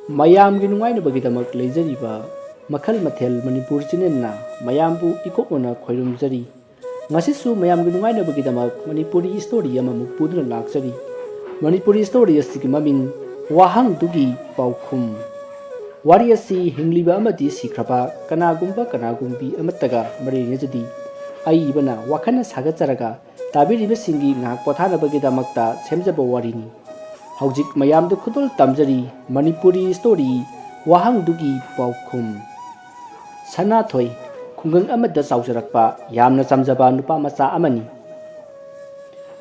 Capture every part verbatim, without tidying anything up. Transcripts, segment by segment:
ꯃꯌꯥꯝꯒꯤ ꯅꯨꯡꯉꯥꯏꯅꯕꯒꯤꯗꯃꯛ ꯂꯩꯖꯔꯤꯕ ꯃꯈꯜ ꯃꯊꯦꯜ ꯃꯅꯤꯄꯨꯔ ꯆꯦꯅꯦꯜꯅ ꯃꯌꯥꯝꯕꯨ ꯏꯀꯣꯛꯅꯅ ꯈꯣꯏꯔꯨꯝꯖꯔꯤ꯫ ꯉꯁꯤꯁꯨ ꯃꯌꯥꯝꯒꯤ ꯅꯨꯡꯉꯥꯏꯅꯕꯒꯤꯗꯃꯛ ꯃꯅꯤꯄꯨꯔꯤ ꯏꯁꯇꯣꯔꯤ ꯑꯃꯃꯨꯛ ꯄꯨꯗꯨꯅ ꯂꯥꯛꯆꯔꯤ꯫ ꯃꯅꯤꯄꯨꯔꯤ ꯏꯁꯇꯣꯔꯤ ꯑꯁꯤꯒꯤ ꯃꯃꯤꯡ ꯋꯥꯍꯪꯗꯨꯒꯤ ꯄꯥꯎꯈꯨꯝ꯫ ꯋꯥꯔꯤ ꯑꯁꯤ ꯍꯤꯡꯂꯤꯕ ꯑꯃꯗꯤ ꯁꯤꯈ꯭ꯔꯕ ꯀꯅꯥꯒꯨꯝꯕ ꯀꯅꯥꯒꯨꯝꯕꯤ ꯑꯃꯠꯇꯒ ꯃꯔꯤ ꯂꯩꯅꯖꯗꯦ꯫ ꯑꯏꯕꯅ ꯋꯥꯈꯜꯅ ꯁꯥꯒꯠꯆꯔꯒ ꯇꯥꯕꯤꯔꯤꯕꯁꯤꯡꯒꯤ ꯉꯥꯏꯍꯥꯛ ꯄꯣꯊꯥꯅꯕꯒꯤꯗꯃꯛꯇ ꯁꯦꯝꯖꯕ ꯋꯥꯔꯤꯅꯤ꯫ ꯍꯧꯖꯤꯛ ꯃꯌꯥꯝꯗ ꯈꯨꯗꯣꯜ ꯇꯝꯖꯔꯤ ꯃꯅꯤꯄꯨꯔꯤ ꯏꯁꯇꯣꯔꯤ ꯋꯥꯍꯪꯗꯨꯒꯤ ꯄꯥꯎꯈꯨꯝ꯫ ꯁꯅꯥꯊꯣꯏ ꯈꯨꯡꯒꯪ ꯑꯃꯗ ꯆꯥꯎꯖꯔꯛꯄ ꯌꯥꯝꯅ ꯆꯝꯖꯕ ꯅꯨꯄꯥ ꯃꯆꯥ ꯑꯃꯅꯤ꯫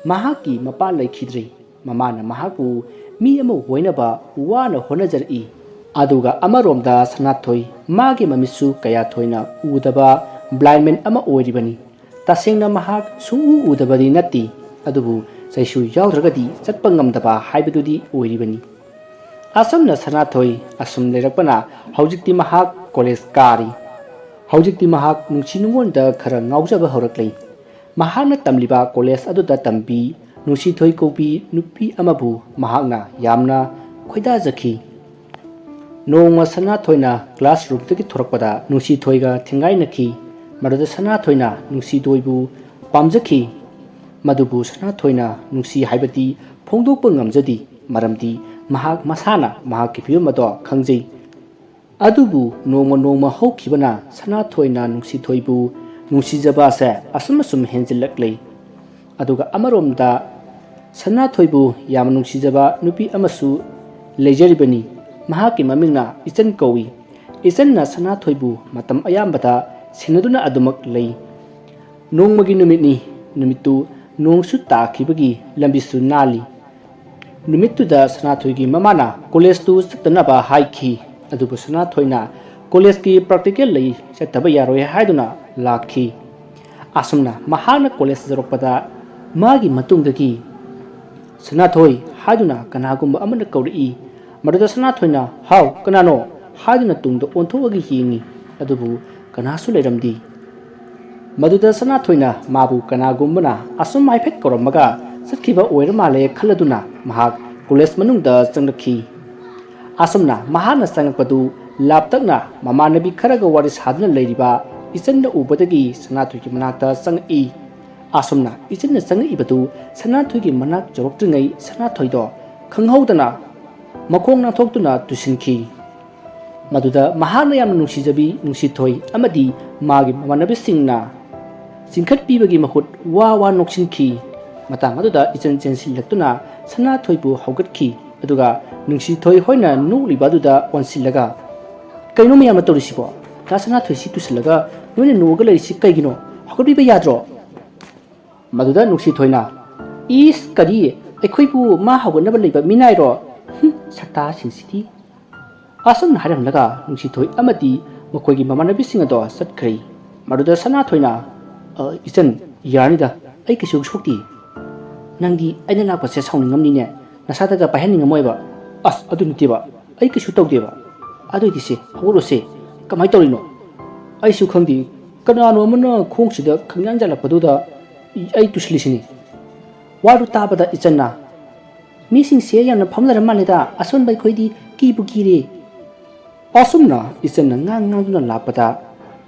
ꯃꯍꯥꯛꯀꯤ ꯃꯄꯥ ꯂꯩꯈꯤꯗ꯭ꯔꯦ꯫ ꯃꯃꯥꯅ ꯃꯍꯥꯛꯄꯨ ꯃꯤ ꯑꯃ ꯑꯣꯏꯅꯕ ꯋꯥꯅ ꯍꯣꯠꯅꯖꯔꯛꯏ꯫ ꯑꯗꯨꯒ ꯑꯃꯔꯣꯝꯗ ꯁꯅꯥꯊꯣꯏ ꯃꯥꯒꯤ ꯃꯃꯤꯠꯁꯨ ꯀꯌꯥ ꯊꯣꯏꯅ ꯎꯗꯕ blind man ꯑꯃ ꯑꯣꯏꯔꯤꯕꯅꯤ꯫ ꯇꯁꯦꯡꯅ ꯃꯍꯥꯛ ꯁꯨꯡꯎ ꯎꯗꯕꯗꯤ ꯅꯠꯇꯦ, ꯑꯗꯨꯕꯨ ꯆꯩꯁꯨ ꯌꯥꯎꯗ꯭ꯔꯒꯗꯤ ꯆꯠꯄ ꯉꯝꯗꯕ ꯍꯥꯏꯕꯗꯨꯗꯤ ꯑꯣꯏꯔꯤꯕꯅꯤ꯫ ꯑꯁꯨꯝꯅ ꯁꯅꯥꯊꯣꯏ ꯑꯁꯨꯝ ꯂꯩꯔꯛꯄꯅ ꯍꯧꯖꯤꯛꯇꯤ ꯃꯍꯥꯛ ꯀꯣꯂꯦꯖ ꯀꯥꯔꯤ꯫ ꯍꯧꯖꯤꯛꯇꯤ ꯃꯍꯥꯛ ꯅꯨꯡꯁꯤ ꯅꯨꯡꯉꯣꯟꯗ ꯈꯔ ꯉꯥꯎꯖꯕ ꯍꯧꯔꯛꯂꯦ꯫ ꯃꯍꯥꯛꯅ ꯇꯝꯂꯤꯕ ꯀꯣꯂꯦꯖ ꯑꯗꯨꯗ ꯇꯝꯕꯤ ꯅꯨꯡꯁꯤꯊꯣꯏ ꯀꯧꯕꯤ ꯅꯨꯄꯤ ꯑꯃꯕꯨ ꯃꯍꯥꯛꯅ ꯌꯥꯝꯅ ꯈꯣꯏꯗꯥꯖꯈꯤ꯫ ꯅꯣꯡꯃ ꯁꯅꯥꯊꯣꯏꯅ classroomꯗꯒꯤ ꯊꯣꯔꯛꯄꯗ ꯅꯨꯡꯁꯤꯊꯣꯏꯒ ꯊꯦꯡꯒꯥꯏꯅꯈꯤ꯫ ꯃꯗꯨꯗ ꯁꯅꯥꯊꯣꯏꯅ ꯅꯨꯡꯁꯤꯊꯣꯏꯕꯨ ꯄꯥꯝꯖꯈꯤ꯫ ꯃꯗꯨꯕꯨ ꯁꯅꯥꯊꯣꯏꯅ ꯅꯨꯡꯁꯤ ꯍꯥꯏꯕꯗꯤ ꯐꯣꯡꯗꯣꯛꯄ ꯉꯝꯖꯗꯦ, ꯃꯔꯝꯗꯤ ꯃꯍꯥꯛ ꯃꯁꯥꯅ ꯃꯍꯥꯛꯀꯤ ꯐꯤꯕꯝ ꯑꯗꯣ ꯈꯪꯖꯩ꯫ ꯑꯗꯨꯕꯨ ꯅꯣꯡꯃ ꯅꯣꯡꯃ ꯍꯧꯈꯤꯕꯅ ꯁꯅꯥꯊꯣꯏꯅ ꯅꯨꯡꯁꯤꯊꯣꯏꯕꯨ ꯅꯨꯡꯁꯤꯖꯕ ꯑꯁꯦ ꯑꯁꯨꯝ ꯑꯁꯨꯝ ꯍꯦꯟꯖꯤꯜꯂꯛꯂꯦ꯫ ꯑꯗꯨꯒ ꯑꯃꯔꯣꯝꯗ ꯁꯅꯥꯊꯣꯏꯕꯨ ꯌꯥꯝꯅ ꯅꯨꯡꯁꯤꯖꯕ ꯅꯨꯄꯤ ꯑꯃꯁꯨ ꯂꯩꯖꯔꯤꯕꯅꯤ꯫ ꯃꯍꯥꯛꯀꯤ ꯃꯃꯤꯡꯅ ꯏꯆꯟ ꯀꯧꯏ꯫ ꯏꯆꯟꯅ ꯁꯅꯥꯊꯣꯏꯕꯨ ꯃꯇꯝ ꯑꯌꯥꯝꯕꯗ ꯁꯦꯟꯅꯗꯨꯅ ꯑꯗꯨꯃꯛ ꯂꯩ꯫ ꯅꯣꯡꯃꯒꯤ ꯅꯨꯃꯤꯠꯅꯤ꯫ ꯅꯨꯃꯤꯠꯇꯨ ꯅꯣꯡꯁꯨ ꯇꯥꯈꯤꯕꯒꯤ ꯂꯝꯕꯤꯁꯨ ꯅꯥꯜꯂꯤ꯫ ꯅꯨꯃꯤꯠꯇꯨꯗ ꯁꯅꯥꯊꯣꯏꯒꯤ ꯃꯃꯥꯅ ꯀꯣꯂꯦꯖꯇꯨ ꯆꯠꯇꯅꯕ ꯍꯥꯏꯈꯤ꯫ ꯑꯗꯨꯕꯨ ꯁꯅꯥꯊꯣꯏꯅ ꯀꯣꯂꯦꯖꯀꯤ practical ꯂꯩ, ꯆꯠꯇꯕ ꯌꯥꯔꯣꯏ ꯍꯥꯏꯗꯨꯅ ꯂꯥꯛꯈꯤ꯫ ꯑꯁꯨꯝꯅ ꯃꯍꯥꯛꯅ ꯀꯣꯂꯦꯖ ꯌꯧꯔꯛꯄꯗ ꯃꯥꯒꯤ ꯃꯇꯨꯡꯗꯒꯤ "ꯁꯅꯥꯊꯣꯏ" ꯍꯥꯏꯗꯨꯅ ꯀꯅꯥꯒꯨꯝꯕ ꯑꯃꯅ ꯀꯧꯔꯛꯏ꯫ ꯃꯗꯨꯗ ꯁꯅꯥꯊꯣꯏꯅ "ꯍꯥꯎ, ꯀꯅꯥꯅꯣ?" ꯍꯥꯏꯗꯨꯅ ꯇꯨꯡꯗ ꯑꯣꯟꯊꯣꯛꯑꯒ ꯌꯦꯡꯉꯤ꯫ ꯑꯗꯨꯕꯨ ꯀꯅꯥꯁꯨ ꯂꯩꯔꯝꯗꯦ꯫ ꯃꯗꯨꯗ ꯁꯅꯥꯊꯣꯏꯅ ꯃꯥꯕꯨ ꯀꯅꯥꯒꯨꯝꯕꯅ ꯑꯁꯨꯝ ꯍꯥꯏꯐꯦꯠ ꯀꯧꯔꯝꯃꯒ ꯆꯠꯈꯤꯕ ꯑꯣꯏꯔ ꯃꯥꯜꯂꯦ ꯈꯜꯂꯗꯨꯅ ꯃꯍꯥꯛ ꯀꯣꯂꯦꯖ ꯃꯅꯨꯡꯗ ꯆꯪꯂꯛꯈꯤ꯫ ꯑꯁꯨꯝꯅ ꯃꯍꯥꯛꯅ ꯆꯪꯉꯛꯄꯗꯨ ꯂꯥꯞꯇꯛꯅ ꯃꯃꯥꯟꯅꯕꯤ ꯈꯔꯒ ꯋꯥꯔꯤ ꯁꯥꯗꯨꯅ ꯂꯩꯔꯤꯕ ꯏꯆꯟꯅ ꯎꯕꯗꯒꯤ ꯁꯅꯥꯊꯣꯏꯒꯤ ꯃꯅꯥꯛꯇ ꯆꯪꯉꯛꯏ꯫ ꯑꯁꯨꯝꯅ ꯏꯆꯟꯅ ꯆꯪꯉꯛꯏꯕꯗꯨ ꯁꯅꯥꯊꯣꯏꯒꯤ ꯃꯅꯥꯛ ꯌꯧꯔꯛꯇ꯭ꯔꯤꯉꯩ ꯁꯅꯥꯊꯣꯏꯗꯣ ꯈꯪꯍꯧꯗꯅ ꯃꯈꯣꯡ ꯅꯥꯟꯊꯣꯛꯇꯨꯅ ꯇꯨꯁꯤꯟꯈꯤ꯫ ꯃꯗꯨꯗ ꯃꯍꯥꯛꯅ ꯌꯥꯝꯅ ꯅꯨꯡꯁꯤꯖꯕꯤ ꯅꯨꯡꯁꯤꯊꯣꯏ ꯑꯃꯗꯤ ꯃꯥꯒꯤ ꯃꯃꯥꯟꯅꯕꯤꯁꯤꯡꯅ ꯆꯤꯡꯈꯠꯄꯤꯕꯒꯤ ꯃꯍꯨꯠ ꯋꯥ ꯋꯥ ꯅꯣꯛꯁꯤꯟꯈꯤ꯫ ꯃꯇꯥꯡ ꯑꯗꯨꯗ ꯏꯆꯟ ꯆꯦꯟꯁꯤꯜꯂꯛꯇꯨꯅ ꯁꯅꯥꯊꯣꯏꯕꯨ ꯍꯧꯒꯠꯈꯤ꯫ ꯑꯗꯨꯒ ꯅꯨꯡꯁꯤꯊꯣꯏ ꯍꯣꯏꯅ ꯅꯣꯛꯂꯤꯕ ꯑꯗꯨꯗ ꯑꯣꯟꯁꯤꯜꯂꯒ, "ꯀꯩꯅꯣ ꯃꯌꯥꯝꯅ ꯇꯧꯔꯤꯁꯤꯕꯣ? ꯗꯥ ꯁꯅꯥꯊꯣꯏꯁꯤ ꯇꯨꯁꯤꯜꯂꯒ ꯅꯣꯏꯅ ꯅꯣꯛꯑꯒ ꯂꯩꯔꯤꯁꯤ ꯀꯩꯒꯤꯅꯣ? ꯍꯧꯒꯠꯄꯤꯕ ꯌꯥꯗ꯭ꯔꯣ?" ꯃꯗꯨꯗ ꯅꯨꯡꯁꯤꯊꯣꯏꯅ, "ꯏꯁ, ꯀꯔꯤ? ꯑꯩꯈꯣꯏꯕꯨ ꯃꯥ ꯍꯧꯒꯠꯅꯕ ꯂꯩꯕ ꯃꯤꯅꯥꯏꯔꯣ? ꯍꯨꯝ, ꯁꯛꯇꯥꯁꯤꯡꯁꯤꯗꯤ!" ꯑꯁꯨꯝꯅ ꯍꯥꯏꯔꯝꯂꯒ ꯅꯨꯡꯁꯤꯊꯣꯏ ꯑꯃꯗꯤ ꯃꯈꯣꯏꯒꯤ ꯃꯃꯥꯟꯅꯕꯤꯁꯤꯡ ꯑꯗꯣ ꯆꯠꯈ꯭ꯔꯦ꯫ ꯃꯗꯨꯗ ꯁꯅꯥꯊꯣꯏꯅ, "ꯑ, ꯏꯆꯟ, ꯌꯥꯔꯅꯤꯗ, ꯑꯩ ꯀꯩꯁꯨ ꯁꯣꯛꯇꯦ꯫ ꯅꯪꯗꯤ ꯑꯩꯅ ꯂꯥꯛꯄꯁꯦ ꯁꯥꯎꯅꯤꯡꯉꯝꯅꯤꯅꯦ, ꯅꯁꯥꯗꯒ ꯄꯥꯏꯍꯟꯅꯤꯡꯉꯝꯃꯣꯏꯕ꯫" "ꯑꯁ, ꯑꯗꯨ ꯅꯠꯇꯦꯕ, ꯑꯩ ꯀꯩꯁꯨ ꯇꯧꯗꯦꯕ꯫ ꯑꯗꯨꯏꯗꯤ ꯁꯦ, ꯍꯧꯒꯠꯂꯣꯁꯦ꯫ ꯀꯃꯥꯏꯅ ꯇꯧꯔꯤꯅꯣ?" "ꯑꯩꯁꯨ ꯈꯪꯗꯦ, ꯀꯅꯥꯅꯣ ꯑꯃꯅ ꯈꯣꯡꯁꯤꯗ ꯈꯪꯌꯥꯟ ꯌꯥꯜꯂꯛꯄꯗꯨꯗ ꯑꯩ ꯇꯨꯁꯤꯜꯂꯤꯁꯤꯅꯤ꯫ ꯋꯥꯗꯨ ꯇꯥꯕꯗ ꯏꯆꯟꯅ, "ꯃꯤꯁꯤꯡꯁꯦ ꯌꯥꯝꯅ ꯐꯝꯅꯔ ꯃꯥꯜꯂꯦꯗ, ꯑꯁꯣꯟꯕ ꯑꯩꯈꯣꯏꯗꯤ ꯀꯤꯕꯨ ꯀꯤꯔꯦ꯫" ꯑꯁꯨꯝꯅ ꯏꯆꯟꯅ ꯉꯥꯡ ꯉꯥꯡꯗꯨꯅ ꯂꯥꯛꯄꯗ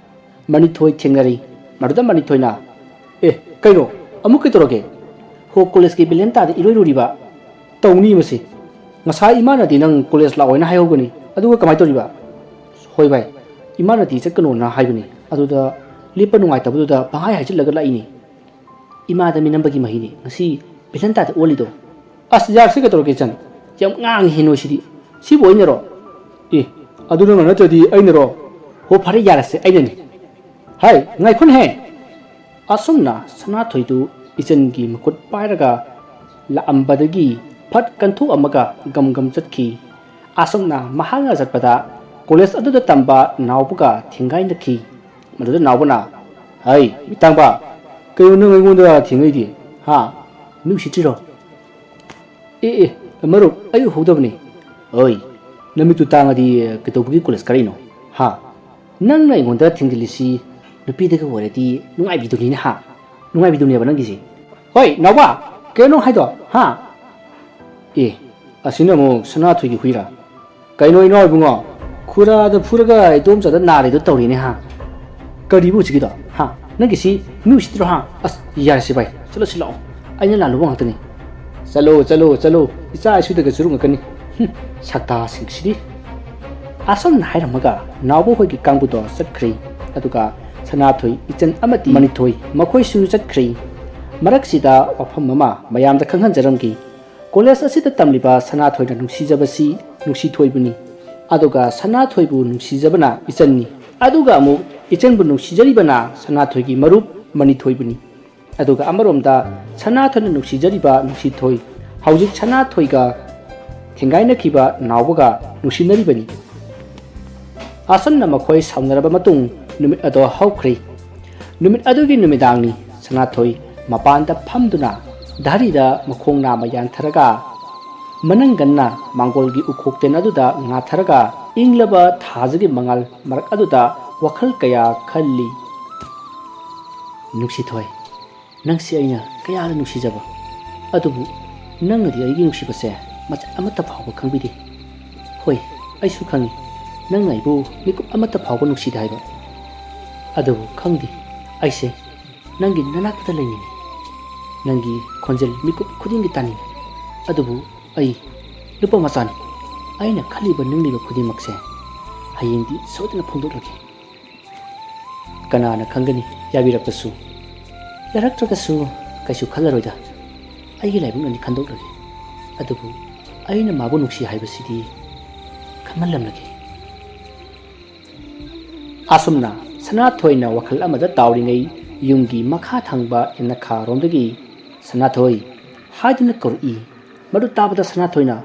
ꯃꯅꯤꯊꯣꯏ ꯊꯦꯡꯅꯔꯤ꯫ ꯃꯗꯨꯗ ꯃꯅꯤꯊꯣꯏꯅ, "ꯑꯦ, ꯀꯩꯅꯣ? ꯑꯃꯨꯛ ꯀꯩꯗꯧꯔꯒꯦ? ꯍꯣ, ꯀꯣꯂꯦꯖꯀꯤ ꯕꯦꯂꯦꯟꯇꯥꯗ ꯏꯔꯣꯏꯔꯨꯔꯤꯕ?" "ꯇꯧꯅꯤ ꯃꯁꯤ꯫ ꯉꯁꯥꯏ ꯏꯃꯥꯅꯗꯤ ꯅꯪ ꯀꯣꯂꯦꯖ ꯂꯥꯛꯑꯣꯅ ꯍꯥꯏꯍꯧꯕꯅꯤ, ꯑꯗꯨꯒ ꯀꯃꯥꯏꯅ ꯇꯧꯔꯤꯕ?" "ꯍꯣꯏ ꯚꯥꯏ, ꯏꯃꯥꯅꯗꯤ ꯆꯠꯀꯅꯣꯅ ꯍꯥꯏꯕꯅꯤ, ꯑꯗꯨꯗ ꯂꯦꯞꯄ ꯅꯨꯡꯉꯥꯏꯇꯕꯗꯨꯗ ꯄꯪꯍꯥꯏ ꯍꯥꯏꯖꯤꯜꯂꯒ ꯂꯥꯛꯏꯅꯤ꯫ ꯏꯃꯥꯗ ꯃꯤꯅꯝꯕꯒꯤ ꯃꯍꯩꯅꯤ, ꯉꯁꯤ ꯕꯦꯂꯦꯟꯇꯥꯗ ꯑꯣꯜꯂꯤꯗꯣ꯫" "ꯑꯁ, ꯌꯥꯔꯁꯤ ꯀꯩꯗꯧꯔꯒꯦ ꯏꯆꯟ? ꯌꯥꯝ ꯉꯥꯡꯉꯤꯍꯦ ꯅꯣꯏꯁꯤꯗꯤ꯫ ꯁꯤꯕꯨ ꯑꯩꯅꯔꯣ?" "ꯑꯦ, ꯑꯗꯨ ꯅꯪꯅ ꯅꯠꯇ꯭ꯔꯗꯤ ꯑꯩꯅꯔꯣ?" "ꯍꯣ, ꯐꯔꯦ, ꯌꯥꯔꯁꯦ, ꯑꯩꯅꯅꯤ꯫" "ꯍꯥꯏ, ꯉꯥꯏꯈꯣꯅꯦꯍꯦ!" ꯑꯁꯨꯝꯅ ꯁꯅꯥꯊꯣꯏꯗꯨ ꯏꯆꯟꯒꯤ ꯃꯈꯨꯠ ꯄꯥꯏꯔꯒ ꯂꯥꯛꯑꯝꯕꯗꯒꯤ ꯐꯠ ꯀꯟꯊꯣꯛꯑꯝꯃꯒ ꯒꯝ ꯒꯝ ꯆꯠꯈꯤ꯫ ꯑꯁꯨꯝꯅ ꯃꯍꯥꯛꯅ ꯆꯠꯄꯗ ꯀꯣꯂꯦꯖ ꯑꯗꯨꯗ ꯇꯝꯕ ꯅꯥꯎꯕꯒ ꯊꯦꯡꯒꯥꯏꯅꯈꯤ꯫ ꯃꯗꯨꯗ ꯅꯥꯎꯕꯅ, "ꯍꯩ, ꯃꯤꯇꯥꯡꯕ, ꯀꯩꯅꯣ ꯅꯪ ꯑꯩꯉꯣꯟꯗ ꯊꯦꯡꯉꯛꯏꯗꯤ? ꯍꯥ? ꯃꯤ ꯎꯁꯤꯠꯇ꯭ꯔꯤꯔꯣ?" "ꯑꯦ, ꯑꯦ, ꯃꯔꯨꯞ, ꯑꯩ ꯎꯍꯧꯗꯕꯅꯤ꯫" "ꯑꯣꯏ, ꯅꯃꯤꯠꯇꯨ ꯇꯥꯡꯉꯗꯤ ꯀꯩꯗꯧꯕꯒꯤ ꯀꯣꯂꯦꯖ ꯀꯥꯔꯛꯏꯅꯣ? ꯍꯥ? ꯅꯪꯅ ꯑꯩꯉꯣꯟꯗ ꯊꯦꯡꯖꯤꯜꯂꯤꯁꯤ ꯅꯨꯄꯤꯗꯒ ꯑꯣꯏꯔꯗꯤ ꯅꯨꯡꯉꯥꯏꯕꯤꯗꯨꯅꯤꯅꯦ, ꯍꯥ? ꯅꯨꯡꯉꯥꯏꯕꯤꯗꯨꯅꯦꯕ ꯅꯪꯒꯤꯁꯦ꯫" "ꯍꯣꯏ, ꯅꯥꯎꯕ, ꯀꯩꯅꯣ ꯍꯥꯏꯗꯣ, ꯍꯥ?" "ꯑꯦ, ꯑꯁꯤꯅ ꯑꯃꯨꯛ ꯁꯅꯥꯊꯣꯏꯒꯤ ꯍꯨꯏꯔꯥ?" "ꯀꯩꯅꯣ ꯏꯅꯥꯎ ꯏꯕꯨꯡꯉꯣ, ꯈꯨꯔꯥꯗ ꯐꯨꯔꯒ ꯏꯗꯣꯝꯆꯥꯗ ꯅꯥꯔꯤꯗꯣ ꯇꯧꯔꯤꯅꯦ ꯍꯥ? ꯀꯔꯤꯕꯨ ꯍꯧꯖꯤꯛꯀꯤꯗꯣ ꯍꯥ? ꯅꯪꯒꯤꯁꯤ ꯃꯤ ꯎꯁꯤꯠꯇ꯭ꯔꯣ ꯍꯥ? ꯑꯁ, ꯌꯥꯔꯦꯁꯦ ꯚꯥꯏ, ꯆꯠꯂꯁꯤ ꯂꯥꯛꯑꯣ꯫ ꯑꯩꯅ ꯂꯥꯜꯂꯨꯕ ꯉꯥꯛꯇꯅꯤ꯫ ꯆꯠꯂꯣ, ꯆꯠꯂꯣ, ꯆꯠꯂꯣ, ꯏꯆꯥ ꯏꯁꯨꯗꯒ ꯆꯨꯔꯨꯡꯉꯛꯀꯅꯤ꯫ ꯍꯨꯝ, ꯁꯛꯇꯥꯁꯤꯡꯁꯤꯗꯤ"꯫ ꯑꯁꯨꯝꯅ ꯍꯥꯏꯔꯝꯃꯒ ꯅꯥꯎꯕ ꯍꯣꯏꯒꯤ ꯀꯥꯡꯕꯨꯗꯣ ꯆꯠꯈ꯭ꯔꯦ꯫ ꯑꯗꯨꯒ ꯁꯅꯥꯊꯣꯏ, ꯏꯆꯟ ꯑꯃꯗꯤ ꯃꯅꯤꯊꯣꯏ ꯃꯈꯣꯏꯁꯨ ꯆꯠꯈ꯭ꯔꯦ꯫ ꯃꯔꯛꯁꯤꯗ ꯋꯥꯐꯝ ꯑꯃ ꯃꯌꯥꯝꯗ ꯈꯪꯍꯟꯖꯔꯝꯒꯦ꯫ ꯀꯣꯂꯦꯖ ꯑꯁꯤꯗ ꯇꯝꯂꯤꯕ ꯁꯅꯥꯊꯣꯏꯅ ꯅꯨꯡꯁꯤꯖꯕꯁꯤ ꯅꯨꯡꯁꯤꯊꯣꯏꯕꯨꯅꯤ꯫ ꯑꯗꯨꯒ ꯁꯅꯥꯊꯣꯏꯕꯨ ꯅꯨꯡꯁꯤꯖꯕꯅ ꯏꯆꯟꯅꯤ꯫ ꯑꯗꯨꯒ ꯑꯃꯨꯛ ꯏꯆꯟꯕꯨ ꯅꯨꯡꯁꯤꯖꯔꯤꯕꯅ ꯁꯅꯥꯊꯣꯏꯒꯤ ꯃꯔꯨꯞ ꯃꯅꯤꯊꯣꯏꯕꯨꯅꯤ꯫ ꯑꯗꯨꯒ ꯑꯃꯔꯣꯝꯗ ꯁꯅꯥꯊꯣꯏꯅ ꯅꯨꯡꯁꯤꯖꯔꯤꯕ ꯅꯨꯡꯁꯤꯊꯣꯏ, ꯍꯧꯖꯤꯛ ꯁꯅꯥꯊꯣꯏꯒ ꯊꯦꯡꯒꯥꯏꯅꯈꯤꯕ ꯅꯥꯎꯕꯒ ꯅꯨꯡꯁꯤꯅꯔꯤꯕꯅꯤ꯫ ꯑꯁꯨꯝꯅ ꯃꯈꯣꯏ ꯁꯥꯎꯅꯔꯕ ꯃꯇꯨꯡ ꯅꯨꯃꯤꯠ ꯑꯗꯣ ꯍꯧꯈ꯭ꯔꯦ꯫ ꯅꯨꯃꯤꯠ ꯑꯗꯨꯒꯤ ꯅꯨꯃꯤꯗꯥꯡꯅꯤ꯫ ꯁꯅꯥꯊꯣꯏ ꯃꯄꯥꯟꯗ ꯐꯝꯗꯨꯅ ꯙꯥꯔꯤꯗ ꯃꯈꯣꯡ ꯅꯥꯝꯃ ꯌꯥꯟꯊꯔꯒ ꯃꯅꯪꯒꯟꯅ ꯃꯥꯡꯒꯣꯜꯒꯤ ꯎꯈꯣꯛꯇꯦꯟ ꯑꯗꯨꯗ ꯉꯥꯊꯔꯒ ꯏꯪꯂꯕ ꯊꯥꯖꯒꯤ ꯃꯉꯥꯜ ꯃꯔꯛ ꯑꯗꯨꯗ ꯋꯥꯈꯜ ꯀꯌꯥ ꯈꯜꯂꯤ꯫ ꯅꯨꯡꯁꯤꯊꯣꯏ, ꯅꯪꯁꯤ ꯑꯩꯅ ꯀꯌꯥꯗ ꯅꯨꯡꯁꯤꯖꯕ, ꯑꯗꯨꯕꯨ ꯅꯪꯅꯗꯤ ꯑꯩꯒꯤ ꯅꯨꯡꯁꯤꯕꯁꯦ ꯃꯆꯦꯠ ꯑꯃꯠꯇ ꯐꯥꯎꯕ ꯈꯪꯕꯤꯗꯦ꯫ ꯍꯣꯏ, ꯑꯩꯁꯨ ꯈꯪꯏ, ꯅꯪꯅ ꯑꯩꯕꯨ ꯃꯤꯀꯨꯞ ꯑꯃꯠꯇ ꯐꯥꯎꯕ ꯅꯨꯡꯁꯤꯗꯦ ꯍꯥꯏꯕ꯫ ꯑꯗꯨꯕꯨ ꯈꯪꯗꯦ, ꯑꯩꯁꯦ ꯅꯪꯒꯤ ꯅꯅꯥꯛꯇ ꯂꯩꯅꯤꯡꯏ꯫ ꯅꯪꯒꯤ ꯈꯣꯟꯖꯦꯜ ꯃꯤꯀꯨꯞ ꯈꯨꯗꯤꯡꯒꯤ ꯇꯥꯅꯤꯡꯏ꯫ ꯑꯗꯨꯕꯨ ꯑꯩ ꯅꯨꯄꯥ ꯃꯆꯥꯅꯤ꯫ ꯑꯩꯅ ꯈꯜꯂꯤꯕ ꯅꯤꯡꯂꯤꯕ ꯈꯨꯗꯤꯡꯃꯛꯁꯦ ꯍꯌꯦꯡꯗꯤ ꯁꯣꯏꯗꯅ ꯐꯣꯡꯗꯣꯛꯂꯒꯦ꯫ ꯀꯅꯥꯅ ꯈꯪꯒꯅꯤ, ꯌꯥꯕꯤꯔꯛꯄꯁꯨ, ꯌꯥꯔꯛꯇ꯭ꯔꯒꯁꯨ ꯀꯩꯁꯨ ꯈꯜꯂꯔꯣꯏꯗ꯫ ꯑꯩꯒꯤ ꯂꯥꯏꯕꯛꯅꯅꯤ ꯈꯟꯗꯣꯛꯂꯒꯦ꯫ ꯑꯗꯨꯕꯨ ꯑꯩꯅ ꯃꯥꯕꯨ ꯅꯨꯡꯁꯤ ꯍꯥꯏꯕꯁꯤꯗꯤ ꯈꯪꯍꯜꯂꯝꯂꯒꯦ꯫ ꯑꯁꯨꯝꯅ ꯁꯅꯥꯊꯣꯏꯅ ꯋꯥꯈꯜ ꯑꯃꯗ ꯇꯥꯎꯔꯤꯉꯩ ꯌꯨꯝꯒꯤ ꯃꯈꯥ ꯊꯪꯕ ꯌꯦꯅꯈꯥꯔꯣꯝꯗꯒꯤ "ꯁꯅꯥꯊꯣꯏ" ꯍꯥꯏꯗꯨꯅ ꯀꯧꯔꯛꯏ꯫ ꯃꯗꯨ ꯇꯥꯕꯗ ꯁꯅꯥꯊꯣꯏꯅ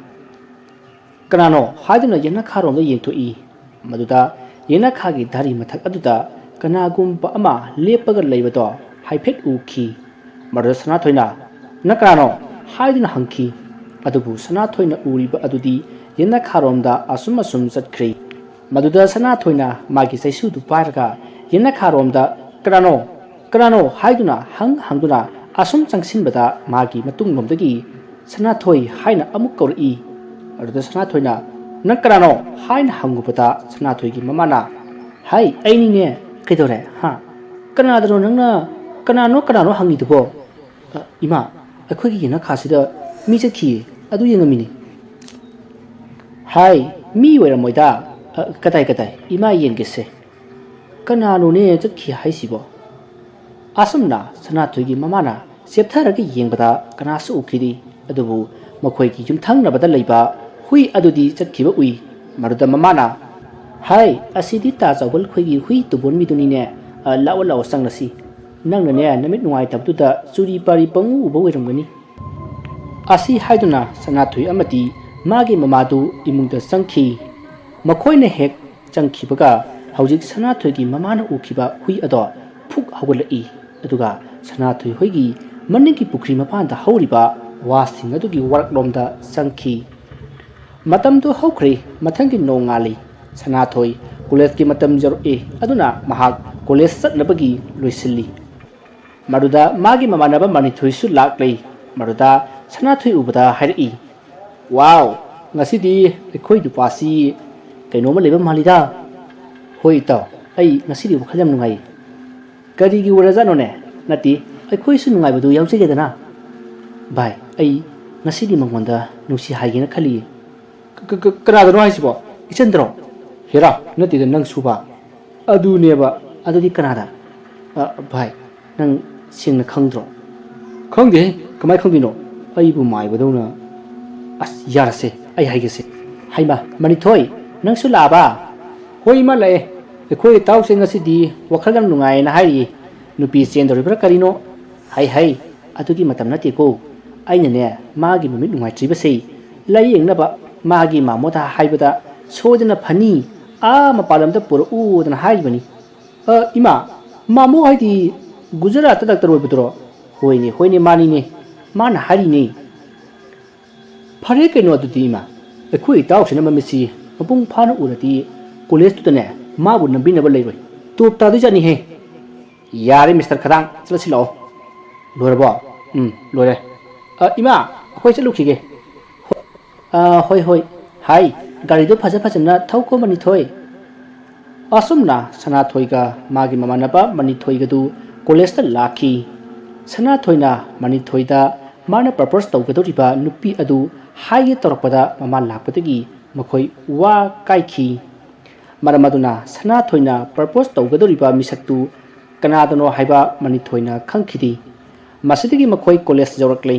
"ꯀꯅꯥꯅꯣ?" ꯍꯥꯏꯗꯨꯅ ꯌꯦꯅꯈꯥꯔꯣꯝꯗ ꯌꯦꯡꯊꯣꯛꯏ꯫ ꯃꯗꯨꯗ ꯌꯦꯅꯈꯥꯒꯤ ꯙꯥꯔꯤ ꯃꯊꯛ ꯑꯗꯨꯗ ꯀꯅꯥꯒꯨꯝꯕ ꯑꯃ ꯂꯦꯞꯄꯒ ꯂꯩꯕꯗꯣ ꯍꯥꯏꯐꯦꯠ ꯎꯈꯤ꯫ ꯃꯗꯨꯗ ꯁꯅꯥꯊꯣꯏꯅ, "ꯅꯪ ꯀꯅꯥꯅꯣ?" ꯍꯥꯏꯗꯨꯅ ꯍꯪꯈꯤ꯫ ꯑꯗꯨꯕꯨ ꯁꯅꯥꯊꯣꯏꯅ ꯎꯔꯤꯕ ꯑꯗꯨꯗꯤ ꯌꯦꯅꯈꯥꯔꯣꯝꯗ ꯑꯁꯨꯝ ꯑꯁꯨꯝ ꯆꯠꯈ꯭ꯔꯦ꯫ ꯃꯗꯨꯗ ꯁꯅꯥꯊꯣꯏꯅ ꯃꯥꯒꯤ ꯆꯩꯁꯨꯗꯨ ꯄꯥꯏꯔꯒ ꯌꯦꯅꯈꯥꯔꯣꯝꯗ "ꯀꯅꯥꯅꯣ? ꯀꯅꯥꯅꯣ?" ꯍꯥꯏꯗꯨꯅ ꯍꯪ ꯍꯪꯗꯨꯅ ꯑꯁꯨꯝ ꯆꯪꯁꯤꯟꯕꯗ ꯃꯥꯒꯤ ꯃꯇꯨꯡꯂꯣꯝꯗꯒꯤ "ꯁꯅꯥꯊꯣꯏ" ꯍꯥꯏꯅ ꯑꯃꯨꯛ ꯀꯧꯔꯛꯏ꯫ ꯑꯗꯨꯗ ꯁꯅꯥꯊꯣꯏꯅ, "ꯅꯪ ꯀꯅꯥꯅꯣ?" ꯍꯥꯏꯅ ꯍꯪꯉꯨꯕꯗ ꯁꯅꯥꯊꯣꯏꯒꯤ ꯃꯃꯥꯅ, "ꯍꯥꯏ, ꯑꯩꯅꯤꯅꯦ꯫ ꯀꯩꯗꯧꯔꯦ? ꯍꯥ? ꯀꯅꯥꯗꯅꯣ ꯅꯪꯅ ꯀꯅꯥꯅꯣ, ꯀꯅꯥꯅꯣ ꯍꯪꯉꯤꯗꯨꯕꯣ?" "ꯑ, ꯏꯃꯥ, ꯑꯩꯈꯣꯏꯒꯤ ꯌꯦꯅꯈꯥꯁꯤꯗ ꯃꯤ ꯆꯠꯈꯤꯌꯦ, ꯑꯗꯨ ꯌꯦꯡꯉꯝꯃꯤꯅꯤ꯫" "ꯍꯥꯏ, ꯃꯤ ꯑꯣꯏꯔꯝꯃꯣꯏꯗ꯫ ꯑ, ꯀꯗꯥꯏ, ꯀꯗꯥꯏ? ꯏꯃꯥ ꯌꯦꯡꯒꯦꯁꯦ꯫ ꯀꯅꯥꯅꯣꯅꯦ ꯆꯠꯈꯤ ꯍꯥꯏꯁꯤꯕꯣ?" ꯑꯁꯨꯝꯅ ꯁꯅꯥꯊꯣꯏꯒꯤ ꯃꯃꯥꯅ ꯆꯦꯞꯊꯔꯒ ꯌꯦꯡꯕꯗ ꯀꯅꯥꯁꯨ ꯎꯈꯤꯗꯦ꯫ ꯑꯗꯨꯕꯨ ꯃꯈꯣꯏꯒꯤ ꯌꯨꯝꯊꯪꯅꯕꯗ ꯂꯩꯕ ꯍꯨꯏ ꯑꯗꯨꯗꯤ ꯆꯠꯈꯤꯕ ꯎꯏ꯫ ꯃꯗꯨꯗ ꯃꯃꯥꯅ, "ꯍꯥꯏ, ꯑꯁꯤꯗꯤ ꯇꯥ ꯆꯥꯎꯕ ꯑꯩꯈꯣꯏꯒꯤ ꯍꯨꯏ ꯇꯨꯕꯣꯟꯕꯤꯗꯨꯅꯤꯅꯦ꯫ ꯑ, ꯂꯥꯛꯑꯣ, ꯂꯥꯛꯑꯣ, ꯆꯪꯂꯁꯤ꯫ ꯅꯪꯅꯅꯦ ꯅꯃꯤꯠ ꯅꯨꯡꯉꯥꯏꯇꯕꯗꯨꯗ ꯆꯨꯔꯤ ꯄꯥꯔꯤ ꯄꯪꯎ ꯎꯕ ꯑꯣꯏꯔꯝꯒꯅꯤ꯫" ꯑꯁꯤ ꯍꯥꯏꯗꯨꯅ ꯁꯅꯥꯊꯣꯏ ꯑꯃꯗꯤ ꯃꯥꯒꯤ ꯃꯃꯥꯗꯨ ꯏꯃꯨꯡꯗ ꯆꯪꯈꯤ꯫ ꯃꯈꯣꯏꯅ ꯍꯦꯛ ꯆꯪꯈꯤꯕꯒ ꯍꯧꯖꯤꯛ ꯁꯅꯥꯊꯣꯏꯒꯤ ꯃꯃꯥꯅ ꯎꯈꯤꯕ ꯍꯨꯏ ꯑꯗꯣ ꯐꯨꯛ ꯍꯧꯒꯠꯂꯛꯏ꯫ ꯑꯗꯨꯒ ꯁꯅꯥꯊꯣꯏ ꯍꯣꯏꯒꯤ ꯃꯅꯤꯡꯒꯤ ꯄꯨꯈ꯭ꯔꯤ ꯃꯄꯥꯟꯗ ꯍꯧꯔꯤꯕ ꯋꯥꯁꯤꯡ ꯑꯗꯨꯒꯤ ꯋꯥꯔꯛꯂꯣꯝꯗ ꯆꯪꯈꯤ꯫ ꯃꯇꯝꯗꯨ ꯍꯧꯈ꯭ꯔꯦ꯫ ꯃꯊꯪꯒꯤ ꯅꯣꯡꯉꯥꯜꯂꯤ꯫ ꯁꯅꯥꯊꯣꯏ ꯀꯣꯂꯦꯖꯀꯤ ꯃꯇꯝ ꯌꯧꯔꯛꯏ꯫ ꯑꯗꯨꯅ ꯃꯍꯥꯛ ꯀꯣꯂꯦꯖ ꯆꯠꯅꯕꯒꯤ ꯂꯣꯏꯁꯤꯜꯂꯤ꯫ ꯃꯗꯨꯗ ꯃꯥꯒꯤ ꯃꯃꯥꯟꯅꯕ ꯃꯅꯤꯊꯣꯏꯁꯨ ꯂꯥꯛꯂꯦ꯫ ꯃꯗꯨꯗ ꯁꯅꯥꯊꯣꯏ ꯎꯕꯗ ꯍꯥꯏꯔꯛꯏ, "ꯋꯥꯎ, ꯉꯁꯤꯗꯤ ꯑꯩꯈꯣꯏ ꯅꯨꯄꯥꯁꯤ ꯀꯩꯅꯣꯝꯃ ꯂꯩꯕ ꯃꯥꯜꯂꯤꯗ꯫" "ꯍꯣꯏ ꯏꯇꯥꯎ, ꯑꯩ ꯉꯁꯤꯗꯤ ꯋꯥꯈꯜ ꯌꯥꯝ ꯅꯨꯡꯉꯥꯏꯌꯦ꯫" "ꯀꯔꯤꯒꯤ ꯑꯣꯏꯔꯖꯥꯠꯅꯣꯅꯦ?" "ꯅꯠꯇꯦ, ꯑꯩꯈꯣꯏꯁꯨ ꯅꯨꯡꯉꯥꯏꯕꯗꯨ ꯌꯥꯎꯖꯒꯦꯗꯅ꯫" "ꯚꯥꯏ, ꯑꯩ ꯉꯁꯤꯗꯤ ꯃꯉꯣꯟꯗ ꯅꯨꯡꯁꯤ ꯍꯥꯏꯒꯦꯅ ꯈꯜꯂꯤꯌꯦ꯫" "ꯀ-, ꯀ-, ꯀ-, ꯀꯅꯥꯗꯅꯣ ꯍꯥꯏꯁꯤꯕꯣ? ꯏꯆꯟꯗꯔꯣ?" "ꯍꯦꯔꯥ, ꯅꯠꯇꯦꯗ, ꯅꯪꯁꯨꯕ꯫" "ꯑꯗꯨꯅꯦꯕ꯫" "ꯑꯗꯨꯗꯤ ꯀꯅꯥꯗ?" "ꯑ, ꯚꯥꯏ, ꯅꯪ ꯁꯦꯡꯅ ꯈꯪꯗ꯭ꯔꯣ?" "ꯈꯪꯗꯦ, ꯀꯃꯥꯏ ꯈꯪꯗꯣꯏꯅꯣ? ꯑꯩꯕꯨ ꯃꯥꯏꯕꯗꯧꯅ꯫" "ꯑꯁ, ꯌꯥꯔꯁꯦ, ꯑꯩ ꯍꯥꯏꯒꯦꯁꯦ꯫" "ꯍꯩꯃꯥ, ꯃꯅꯤꯊꯣꯏ, ꯅꯪꯁꯨ ꯂꯥꯛꯑꯕ?" "ꯍꯣꯏ, ꯏꯃꯥ, ꯂꯥꯛꯑꯦ꯫ ꯑꯩꯈꯣꯏ ꯏꯇꯥꯎꯁꯦ ꯉꯁꯤꯗꯤ ꯋꯥꯈꯜ ꯌꯥꯝ ꯅꯨꯡꯉꯥꯏꯌꯦꯅ ꯍꯥꯏꯔꯤꯌꯦ꯫ ꯅꯨꯄꯤ ꯆꯦꯟꯗꯧꯔꯤꯕ꯭ꯔꯥ ꯀꯔꯤꯅꯣ?" "ꯍꯩ, ꯍꯩ, ꯑꯗꯨꯒꯤ ꯃꯇꯝ ꯅꯠꯇꯦꯀꯣ꯫ ꯑꯩꯅꯅꯦ, ꯃꯥꯒꯤ ꯃꯃꯤꯠ ꯅꯨꯡꯉꯥꯏꯇ꯭ꯔꯤꯕꯁꯦ ꯂꯥꯏꯌꯦꯡꯅꯕ ꯃꯥꯒꯤ ꯃꯥꯃꯣꯗ ꯍꯥꯏꯕꯗ ꯁꯣꯏꯗꯅ ꯐꯅꯤ, ꯑꯥ ꯃꯄꯥꯟ ꯂꯝꯗ ꯄꯨꯔꯛꯎꯗꯅ ꯍꯥꯏꯔꯤꯕꯅꯤ꯫" "ꯑ, ꯏꯃꯥ, ꯃꯥꯃꯣ ꯍꯥꯏꯗꯤ ꯒꯨꯖꯔꯥꯠꯇ ꯗꯥꯛꯇꯔ ꯑꯣꯏꯕꯗꯨꯔꯣ?" "ꯍꯣꯏꯅꯦ, ꯍꯣꯏꯅꯦ, ꯃꯥꯅꯤꯅꯦ, ꯃꯥꯅ ꯍꯥꯏꯔꯤꯅꯦ꯫" "ꯐꯔꯦ ꯀꯩꯅꯣ ꯑꯗꯨꯗꯤ ꯏꯃꯥ, ꯑꯩꯈꯣꯏ ꯏꯇꯥꯎꯁꯤꯅ ꯃꯃꯤꯠꯁꯤ ꯃꯄꯨꯡ ꯐꯥꯅ ꯎꯔꯗꯤ ꯀꯣꯂꯦꯖꯇꯨꯗꯅꯦ ꯃꯥꯕꯨ ꯅꯝꯕꯤꯅꯕ ꯂꯩꯔꯣꯏ꯫ ꯇꯣꯞ ꯇꯥꯗꯣꯏꯖꯥꯠꯅꯤꯍꯦ꯫" "ꯌꯥꯔꯦ ꯃꯤꯁꯇꯔ ꯈꯗꯥꯡ, ꯆꯠꯂꯁꯤ ꯂꯥꯛꯑꯣ꯫" "ꯂꯣꯏꯔꯕꯣ?" "ꯎꯝ, ꯂꯣꯏꯔꯦ꯫ ꯑ, ꯏꯃꯥ, ꯑꯩꯈꯣꯏ ꯆꯠꯂꯨꯈꯤꯒꯦ꯫" "ꯍꯣ-, ꯑ, ꯍꯣꯏ, ꯍꯣꯏ꯫ ꯍꯥꯏ, ꯒꯥꯔꯤꯗꯣ ꯐꯖ ꯐꯖꯅ ꯊꯧꯀꯣ ꯃꯅꯤꯊꯣꯏ꯫ ꯑꯁꯨꯝꯅ ꯁꯅꯥꯊꯣꯏꯒ ꯃꯥꯒꯤ ꯃꯃꯥꯟꯅꯕ ꯃꯅꯤꯊꯣꯏꯒꯗꯨ ꯀꯣꯂꯦꯖꯇ ꯂꯥꯛꯈꯤ꯫ ꯁꯅꯥꯊꯣꯏꯅ ꯃꯅꯤꯊꯣꯏꯗ ꯃꯥꯅ ꯄ꯭ꯔꯄꯣꯁ ꯇꯧꯒꯗꯧꯔꯤꯕ ꯅꯨꯄꯤ ꯑꯗꯨ ꯍꯥꯏꯒꯦ ꯇꯧꯔꯛꯄꯗ ꯃꯃꯥ ꯂꯥꯛꯄꯗꯒꯤ ꯃꯈꯣꯏ ꯋꯥ ꯀꯥꯏꯈꯤ꯫ ꯃꯔꯝ ꯑꯗꯨꯅ ꯁꯅꯥꯊꯣꯏꯅ ꯄ꯭ꯔꯄꯣꯁ ꯇꯧꯒꯗꯧꯔꯤꯕ ꯃꯤꯁꯛꯇꯨ ꯀꯅꯥꯗꯅꯣ ꯍꯥꯏꯕ ꯃꯅꯤꯊꯣꯏꯅ ꯈꯪꯈꯤꯗꯦ꯫ ꯃꯁꯤꯗꯒꯤ ꯃꯈꯣꯏ ꯀꯣꯂꯦꯖ ꯌꯧꯔꯛꯂꯦ꯫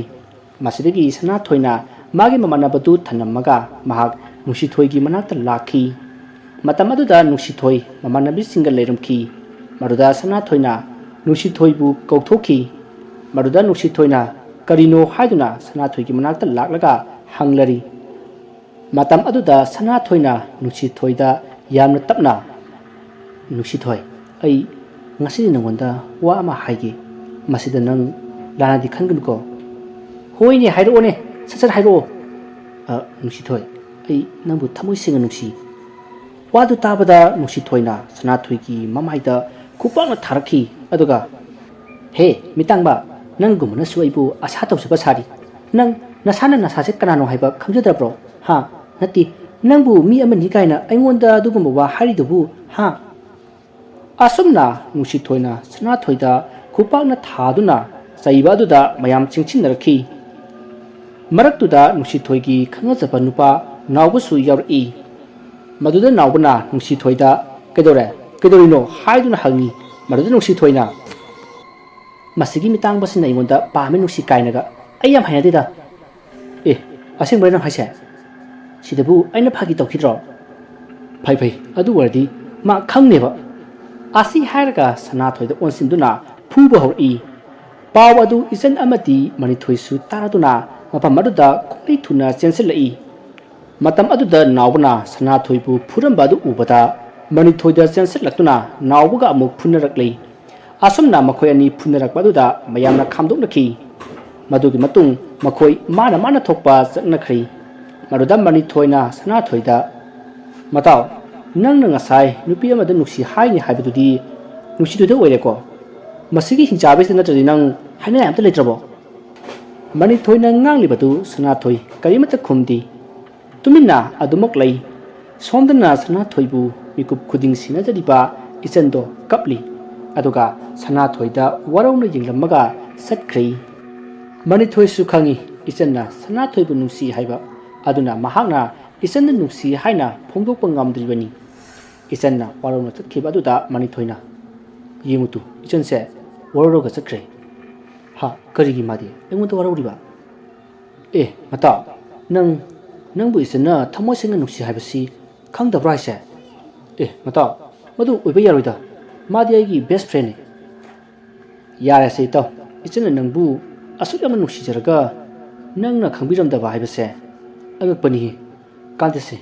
ꯃꯁꯤꯗꯒꯤ ꯁꯅꯥꯊꯣꯏꯅ ꯃꯥꯒꯤ ꯃꯃꯥꯟꯅꯕꯗꯨ ꯊꯅꯝꯃꯒ ꯃꯍꯥꯛ ꯅꯨꯡꯁꯤꯊꯣꯏꯒꯤ ꯃꯅꯥꯛꯇ ꯂꯥꯛꯈꯤ꯫ ꯃꯇꯝ ꯑꯗꯨꯗ ꯅꯨꯡꯁꯤꯊꯣꯏ ꯃꯃꯥꯟꯅꯕꯤꯁꯤꯡꯒ ꯂꯩꯔꯝꯈꯤ꯫ ꯃꯗꯨꯗ ꯁꯅꯥꯊꯣꯏꯅ ꯅꯨꯡꯁꯤꯊꯣꯏꯕꯨ ꯀꯧꯊꯣꯛꯈꯤ꯫ ꯃꯗꯨꯗ ꯅꯨꯡꯁꯤꯊꯣꯏꯅ ꯀꯔꯤꯅꯣ ꯍꯥꯏꯗꯨꯅ ꯁꯅꯥꯊꯣꯏꯒꯤ ꯃꯅꯥꯛꯇ ꯂꯥꯛꯂꯒ ꯍꯪꯂꯔꯤ꯫ ꯃꯇꯝ ꯑꯗꯨꯗ ꯁꯅꯥꯊꯣꯏꯅ ꯅꯨꯡꯁꯤꯊꯣꯏꯗ ꯌꯥꯝꯅ ꯇꯞꯅ, "ꯅꯨꯡꯁꯤꯊꯣꯏ, ꯑꯩ ꯉꯁꯤꯗꯤ ꯅꯉꯣꯟꯗ ꯋꯥ ꯑꯃ ꯍꯥꯏꯒꯦ꯫ ꯃꯁꯤꯗ ꯅꯪ ꯂꯥꯟꯅꯗꯤ ꯈꯟꯒꯅꯨꯀꯣ?" "ꯍꯣꯏꯅꯦ, ꯍꯥꯏꯔꯛꯑꯣꯅꯦ, ꯁꯠ ꯁꯠ ꯍꯥꯏꯔꯛꯑꯣ꯫" "ꯑ, ꯅꯨꯡꯁꯤꯊꯣꯏ, ꯑꯩ ꯅꯪꯕꯨ ꯊꯃꯣꯏ ꯁꯦꯡꯅ ꯅꯨꯡꯁꯤ꯫" ꯋꯥꯗꯨ ꯇꯥꯕꯗ ꯅꯨꯡꯁꯤꯊꯣꯏꯅ ꯁꯅꯥꯊꯣꯏꯒꯤ ꯃꯃꯥꯏꯗ ꯈꯨꯄꯥꯛꯅ ꯊꯥꯔꯛꯈꯤ꯫ ꯑꯗꯨꯒ, "ꯍꯦ, ꯃꯤꯇꯥꯡꯕ, ꯅꯪꯒꯨꯝꯕꯅꯁꯨ ꯑꯩꯕꯨ ꯑꯁꯥ ꯇꯧꯖꯕ ꯁꯥꯔꯤ꯫ ꯅꯪ ꯅꯁꯥꯅ ꯅꯁꯥꯁꯦ ꯀꯅꯥꯅꯣ ꯍꯥꯏꯕ ꯈꯪꯖꯗ꯭ꯔꯕ꯭ꯔꯣ? ꯍꯥ? ꯅꯠꯇꯦ, ꯅꯪꯕꯨ ꯃꯤ ꯑꯃꯅꯤ ꯀꯥꯏꯅ ꯑꯩꯉꯣꯟꯗ ꯑꯗꯨꯒꯨꯝꯕ ꯋꯥ ꯍꯥꯏꯔꯤꯗꯨꯕꯨ, ꯍꯥ?" ꯑꯁꯨꯝꯅ ꯅꯨꯡꯁꯤꯊꯣꯏꯅ ꯁꯅꯥꯊꯣꯏꯗ ꯈꯨꯄꯥꯛꯅ ꯊꯥꯗꯨꯅ ꯆꯩꯕ ꯑꯗꯨꯗ ꯃꯌꯥꯝ ꯆꯤꯡꯁꯤꯟꯅꯔꯛꯈꯤ꯫ ꯃꯔꯛꯇꯨꯗ ꯅꯨꯡꯁꯤꯊꯣꯏꯒꯤ ꯈꯪꯅꯖꯕ ꯅꯨꯄꯥ ꯅꯥꯎꯕꯁꯨ ꯌꯥꯎꯔꯛꯏ꯫ ꯃꯗꯨꯗ ꯅꯥꯎꯕꯅ ꯅꯨꯡꯁꯤꯊꯣꯏꯗ, "ꯀꯩꯗꯧꯔꯦ? ꯀꯩꯗꯧꯔꯤꯅꯣ?" ꯍꯥꯏꯗꯨꯅ ꯍꯪꯉꯤ꯫ ꯃꯗꯨꯗ ꯅꯨꯡꯁꯤꯊꯣꯏꯅ, "ꯃꯁꯤꯒꯤ ꯃꯤꯇꯥꯡꯕꯁꯤꯅ ꯑꯩꯉꯣꯟꯗ ꯄꯥꯝꯃꯦ ꯅꯨꯡꯁꯤ ꯀꯥꯏꯅꯒ꯫ ꯑꯩ ꯌꯥꯝ ꯍꯩꯅꯗꯦꯗ꯫" "ꯑꯦ, ꯑꯁꯦꯡꯕꯔ ꯅꯪ ꯍꯥꯏꯁꯦ? ꯁꯤꯗꯕꯨ ꯑꯩꯅ ꯐꯥꯒꯤ ꯇꯧꯈꯤꯗ꯭ꯔꯣ? ꯐꯩ ꯐꯩ, ꯑꯗꯨ ꯑꯣꯏꯔꯗꯤ ꯃꯥ ꯈꯪꯅꯦꯕ꯫" ꯑꯁꯤ ꯍꯥꯏꯔꯒ ꯁꯅꯥꯊꯣꯏꯗ ꯑꯣꯟꯁꯤꯟꯗꯨꯅ ꯐꯨꯕ ꯍꯧꯔꯛꯏ꯫ ꯄꯥꯎ ꯑꯗꯨ ꯏꯆꯟ ꯑꯃꯗꯤ ꯃꯅꯤꯊꯣꯏꯁꯨ ꯇꯥꯔꯗꯨꯅ ꯃꯐꯝ ꯑꯗꯨꯗ ꯈꯣꯡꯂꯩ ꯊꯨꯅ ꯆꯦꯟꯁꯤꯜꯂꯛꯏ꯫ ꯃꯇꯝ ꯑꯗꯨꯗ ꯅꯥꯎꯕꯅ ꯁꯅꯥꯊꯣꯏꯕꯨ ꯐꯨꯔꯝꯕ ꯑꯗꯨ ꯎꯕꯗ ꯃꯅꯤꯊꯣꯏꯗ ꯆꯦꯟꯁꯤꯜꯂꯛꯇꯨꯅ ꯅꯥꯎꯕꯒ ꯑꯃꯨꯛ ꯐꯨꯅꯔꯛꯂꯤ꯫ ꯑꯁꯨꯝꯅ ꯃꯈꯣꯏ ꯑꯅꯤ ꯐꯨꯅꯔꯛꯄ ꯑꯗꯨꯗ ꯃꯌꯥꯝꯅ ꯈꯥꯝꯗꯣꯛꯅꯈꯤ꯫ ꯃꯗꯨꯒꯤ ꯃꯇꯨꯡ ꯃꯈꯣꯏ ꯃꯥꯅ ꯃꯥꯅ ꯊꯣꯛꯄ ꯆꯠꯅꯈ꯭ꯔꯤ꯫ ꯃꯗꯨꯗ ꯃꯅꯤꯊꯣꯏꯅ ꯁꯅꯥꯊꯣꯏꯗ, "ꯃꯇꯥꯎ, ꯅꯪꯅ ꯉꯁꯥꯏ ꯅꯨꯄꯤ ꯑꯃꯗ ꯅꯨꯡꯁꯤ ꯍꯥꯏꯅꯤ ꯍꯥꯏꯕꯗꯨꯗꯤ ꯅꯨꯡꯁꯤꯗꯨꯗ ꯑꯣꯏꯔꯦꯀꯣ? ꯃꯁꯤꯒꯤ ꯍꯤꯡꯆꯥꯕꯤꯁꯤꯗ ꯅꯠꯇ꯭ꯔꯗꯤ ꯅꯪ ꯍꯥꯏꯅꯤꯡꯉꯥꯏ ꯑꯝꯇ ꯂꯩꯇ꯭ꯔꯕꯣ?" ꯃꯅꯤꯊꯣꯏꯅ ꯉꯥꯡꯂꯤꯕꯗꯨ ꯁꯅꯥꯊꯣꯏ ꯀꯔꯤꯃꯠꯇ ꯈꯨꯝꯗꯦ꯫ ꯇꯨꯃꯤꯟꯅ ꯑꯗꯨꯃꯛ ꯂꯩ꯫ ꯁꯣꯝꯗꯅ ꯁꯅꯥꯊꯣꯏꯕꯨ ꯃꯤꯀꯨꯞ ꯈꯨꯗꯤꯡ ꯁꯦꯟꯅꯖꯔꯤꯕ ꯏꯆꯟꯗꯣ ꯀꯞꯂꯤ꯫ ꯑꯗꯨꯒ ꯁꯅꯥꯊꯣꯏꯗ ꯋꯥꯔꯧꯅ ꯌꯦꯡꯂꯝꯃꯒ ꯆꯠꯈ꯭ꯔꯦ꯫ ꯃꯅꯤꯊꯣꯏꯁꯨ ꯈꯪꯏ ꯏꯆꯟꯅ ꯁꯅꯥꯊꯣꯏꯕꯨ ꯅꯨꯡꯁꯤ ꯍꯥꯏꯕ꯫ ꯑꯗꯨꯅ ꯃꯍꯥꯛꯅ ꯏꯆꯟꯗ ꯅꯨꯡꯁꯤ ꯍꯥꯏꯅ ꯐꯣꯡꯗꯣꯛꯄ ꯉꯝꯗ꯭ꯔꯤꯕꯅꯤ꯫ ꯏꯆꯟꯅ ꯋꯥꯔꯧꯅ ꯆꯠꯈꯤꯕ ꯑꯗꯨꯗ ꯃꯅꯤꯊꯣꯏꯅ, "ꯌꯦꯡꯉꯨ ꯇꯨ, ꯏꯆꯟꯁꯦ ꯋꯥꯔꯧꯔꯒ ꯆꯠꯈ꯭ꯔꯦ꯫ ꯍꯥ, ꯀꯔꯤꯒꯤ ꯃꯥꯗꯤ ꯑꯩꯉꯣꯟꯗ ꯋꯥꯔꯧꯔꯤꯕ? ꯑꯦ, ꯃꯇꯥꯎ, ꯅꯪ, ꯅꯪꯕꯨ ꯏꯆꯟꯅ ꯊꯃꯣꯏ ꯁꯦꯡꯅ ꯅꯨꯡꯁꯤ ꯍꯥꯏꯕꯁꯤ ꯈꯪꯗꯕ꯭ꯔꯥ ꯍꯥꯏꯁꯦ? ꯑꯦ, ꯃꯇꯥꯎ, ꯃꯗꯨ ꯑꯣꯏꯕ ꯌꯥꯔꯣꯏꯗ꯫ ꯃꯥꯗꯤ ꯑꯩꯒꯤ best friendꯅꯤ꯫" "ꯌꯥꯔꯦꯁꯦ ꯏꯇꯥꯎ, ꯏꯆꯟꯅ ꯅꯪꯕꯨ ꯑꯁꯨꯛ ꯌꯥꯝꯅ ꯅꯨꯡꯁꯤꯖꯔꯒ ꯅꯪꯅ ꯈꯪꯕꯤꯔꯝꯗꯕ ꯍꯥꯏꯕꯁꯦ ꯑꯉꯛꯄꯅꯤꯍꯦ꯫ ꯀꯥꯟꯗꯦꯁꯦ,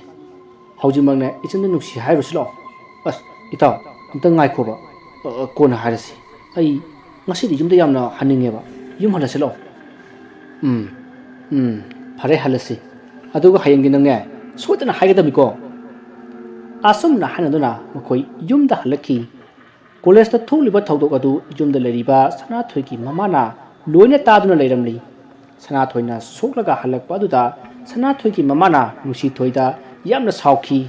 ꯍꯧꯖꯤꯛꯃꯛꯅꯦ ꯏꯆꯟꯗ ꯅꯨꯡꯁꯤ ꯍꯥꯏꯔꯨꯁꯤ ꯂꯥꯛꯑꯣ꯫" "ꯑꯁ, ꯏꯇꯥꯎ, ꯑꯝꯇ ꯉꯥꯏꯈꯣꯕ꯫ ꯑ, ꯀꯣꯟꯅ ꯍꯥꯏꯔꯁꯤ꯫ ꯑꯩ ꯉꯁꯤꯗꯤ ꯌꯨꯝꯗ ꯌꯥꯝꯅ ꯍꯟꯅꯤꯡꯉꯦꯕ꯫ ꯌꯨꯝ ꯍꯜꯂꯁꯤ ꯂꯥꯛꯑꯣ꯫" "ꯎꯝ, ꯎꯝ, ꯐꯔꯦ, ꯍꯜꯂꯁꯤ꯫ ꯑꯗꯨꯒ ꯍꯌꯦꯡꯗꯤ ꯅꯪꯅꯦ ꯁꯣꯏꯗꯅ ꯍꯥꯏꯒꯗꯕꯅꯤꯀꯣ꯫" ꯑꯁꯨꯝꯅ ꯍꯥꯏꯅꯗꯨꯅ ꯃꯈꯣꯏ ꯌꯨꯝꯗ ꯍꯜꯂꯛꯈꯤ꯫ ꯀꯣꯂꯦꯖꯇ ꯊꯣꯛꯂꯤꯕ ꯊꯧꯗꯣꯛ ꯑꯗꯨ ꯌꯨꯝꯗ ꯂꯩꯔꯤꯕ ꯁꯅꯥꯊꯣꯏꯒꯤ ꯃꯃꯥꯅ ꯂꯣꯏꯅ ꯇꯥꯗꯨꯅ ꯂꯩꯔꯝꯂꯤ꯫ ꯁꯅꯥꯊꯣꯏꯅ ꯁꯣꯛꯂꯒ ꯍꯜꯂꯛꯄ ꯑꯗꯨꯗ ꯁꯅꯥꯊꯣꯏꯒꯤ ꯃꯃꯥꯅ ꯅꯨꯡꯁꯤꯊꯣꯏꯗ ꯌꯥꯝꯅ ꯁꯥꯎꯈꯤ꯫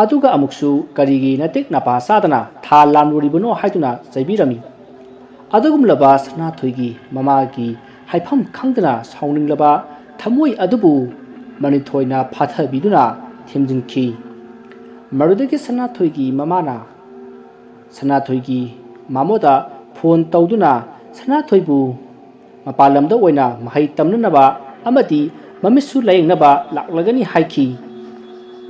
ꯑꯗꯨꯒ ꯑꯃꯨꯛꯁꯨ ꯀꯔꯤꯒꯤ ꯅꯇꯦꯛ ꯅꯄꯥ ꯆꯥꯗꯅ ꯊꯥ ꯂꯥꯝꯂꯨꯔꯤꯕꯅꯣ ꯍꯥꯏꯗꯨꯅ ꯆꯩꯕꯤꯔꯝꯃꯤ꯫ ꯑꯗꯨꯒꯨꯝꯂꯕ ꯁꯅꯥꯊꯣꯏꯒꯤ ꯃꯃꯥꯒꯤ ꯍꯥꯏꯐꯝ ꯈꯪꯗꯅ ꯁꯥꯎꯅꯤꯡꯂꯕ ꯊꯃꯣꯏ ꯑꯗꯨꯕꯨ ꯃꯅꯤꯊꯣꯏꯅ ꯐꯥꯊꯕꯤꯗꯨꯅ ꯊꯦꯝꯖꯤꯟꯈꯤ꯫ ꯃꯗꯨꯗꯒꯤ ꯁꯅꯥꯊꯣꯏꯒꯤ ꯃꯃꯥꯅ ꯁꯅꯥꯊꯣꯏꯒꯤ ꯃꯥꯃꯣꯗ ꯐꯣꯟ ꯇꯧꯗꯨꯅ ꯁꯅꯥꯊꯣꯏꯕꯨ ꯃꯄꯥꯟ ꯂꯝꯗ ꯑꯣꯏꯅ ꯃꯍꯩ ꯇꯝꯅꯅꯕ ꯑꯃꯗꯤ ꯃꯃꯤꯠꯁꯨ ꯂꯥꯌꯦꯡꯅꯕ ꯂꯥꯛꯂꯒꯅꯤ ꯍꯥꯏꯈꯤ꯫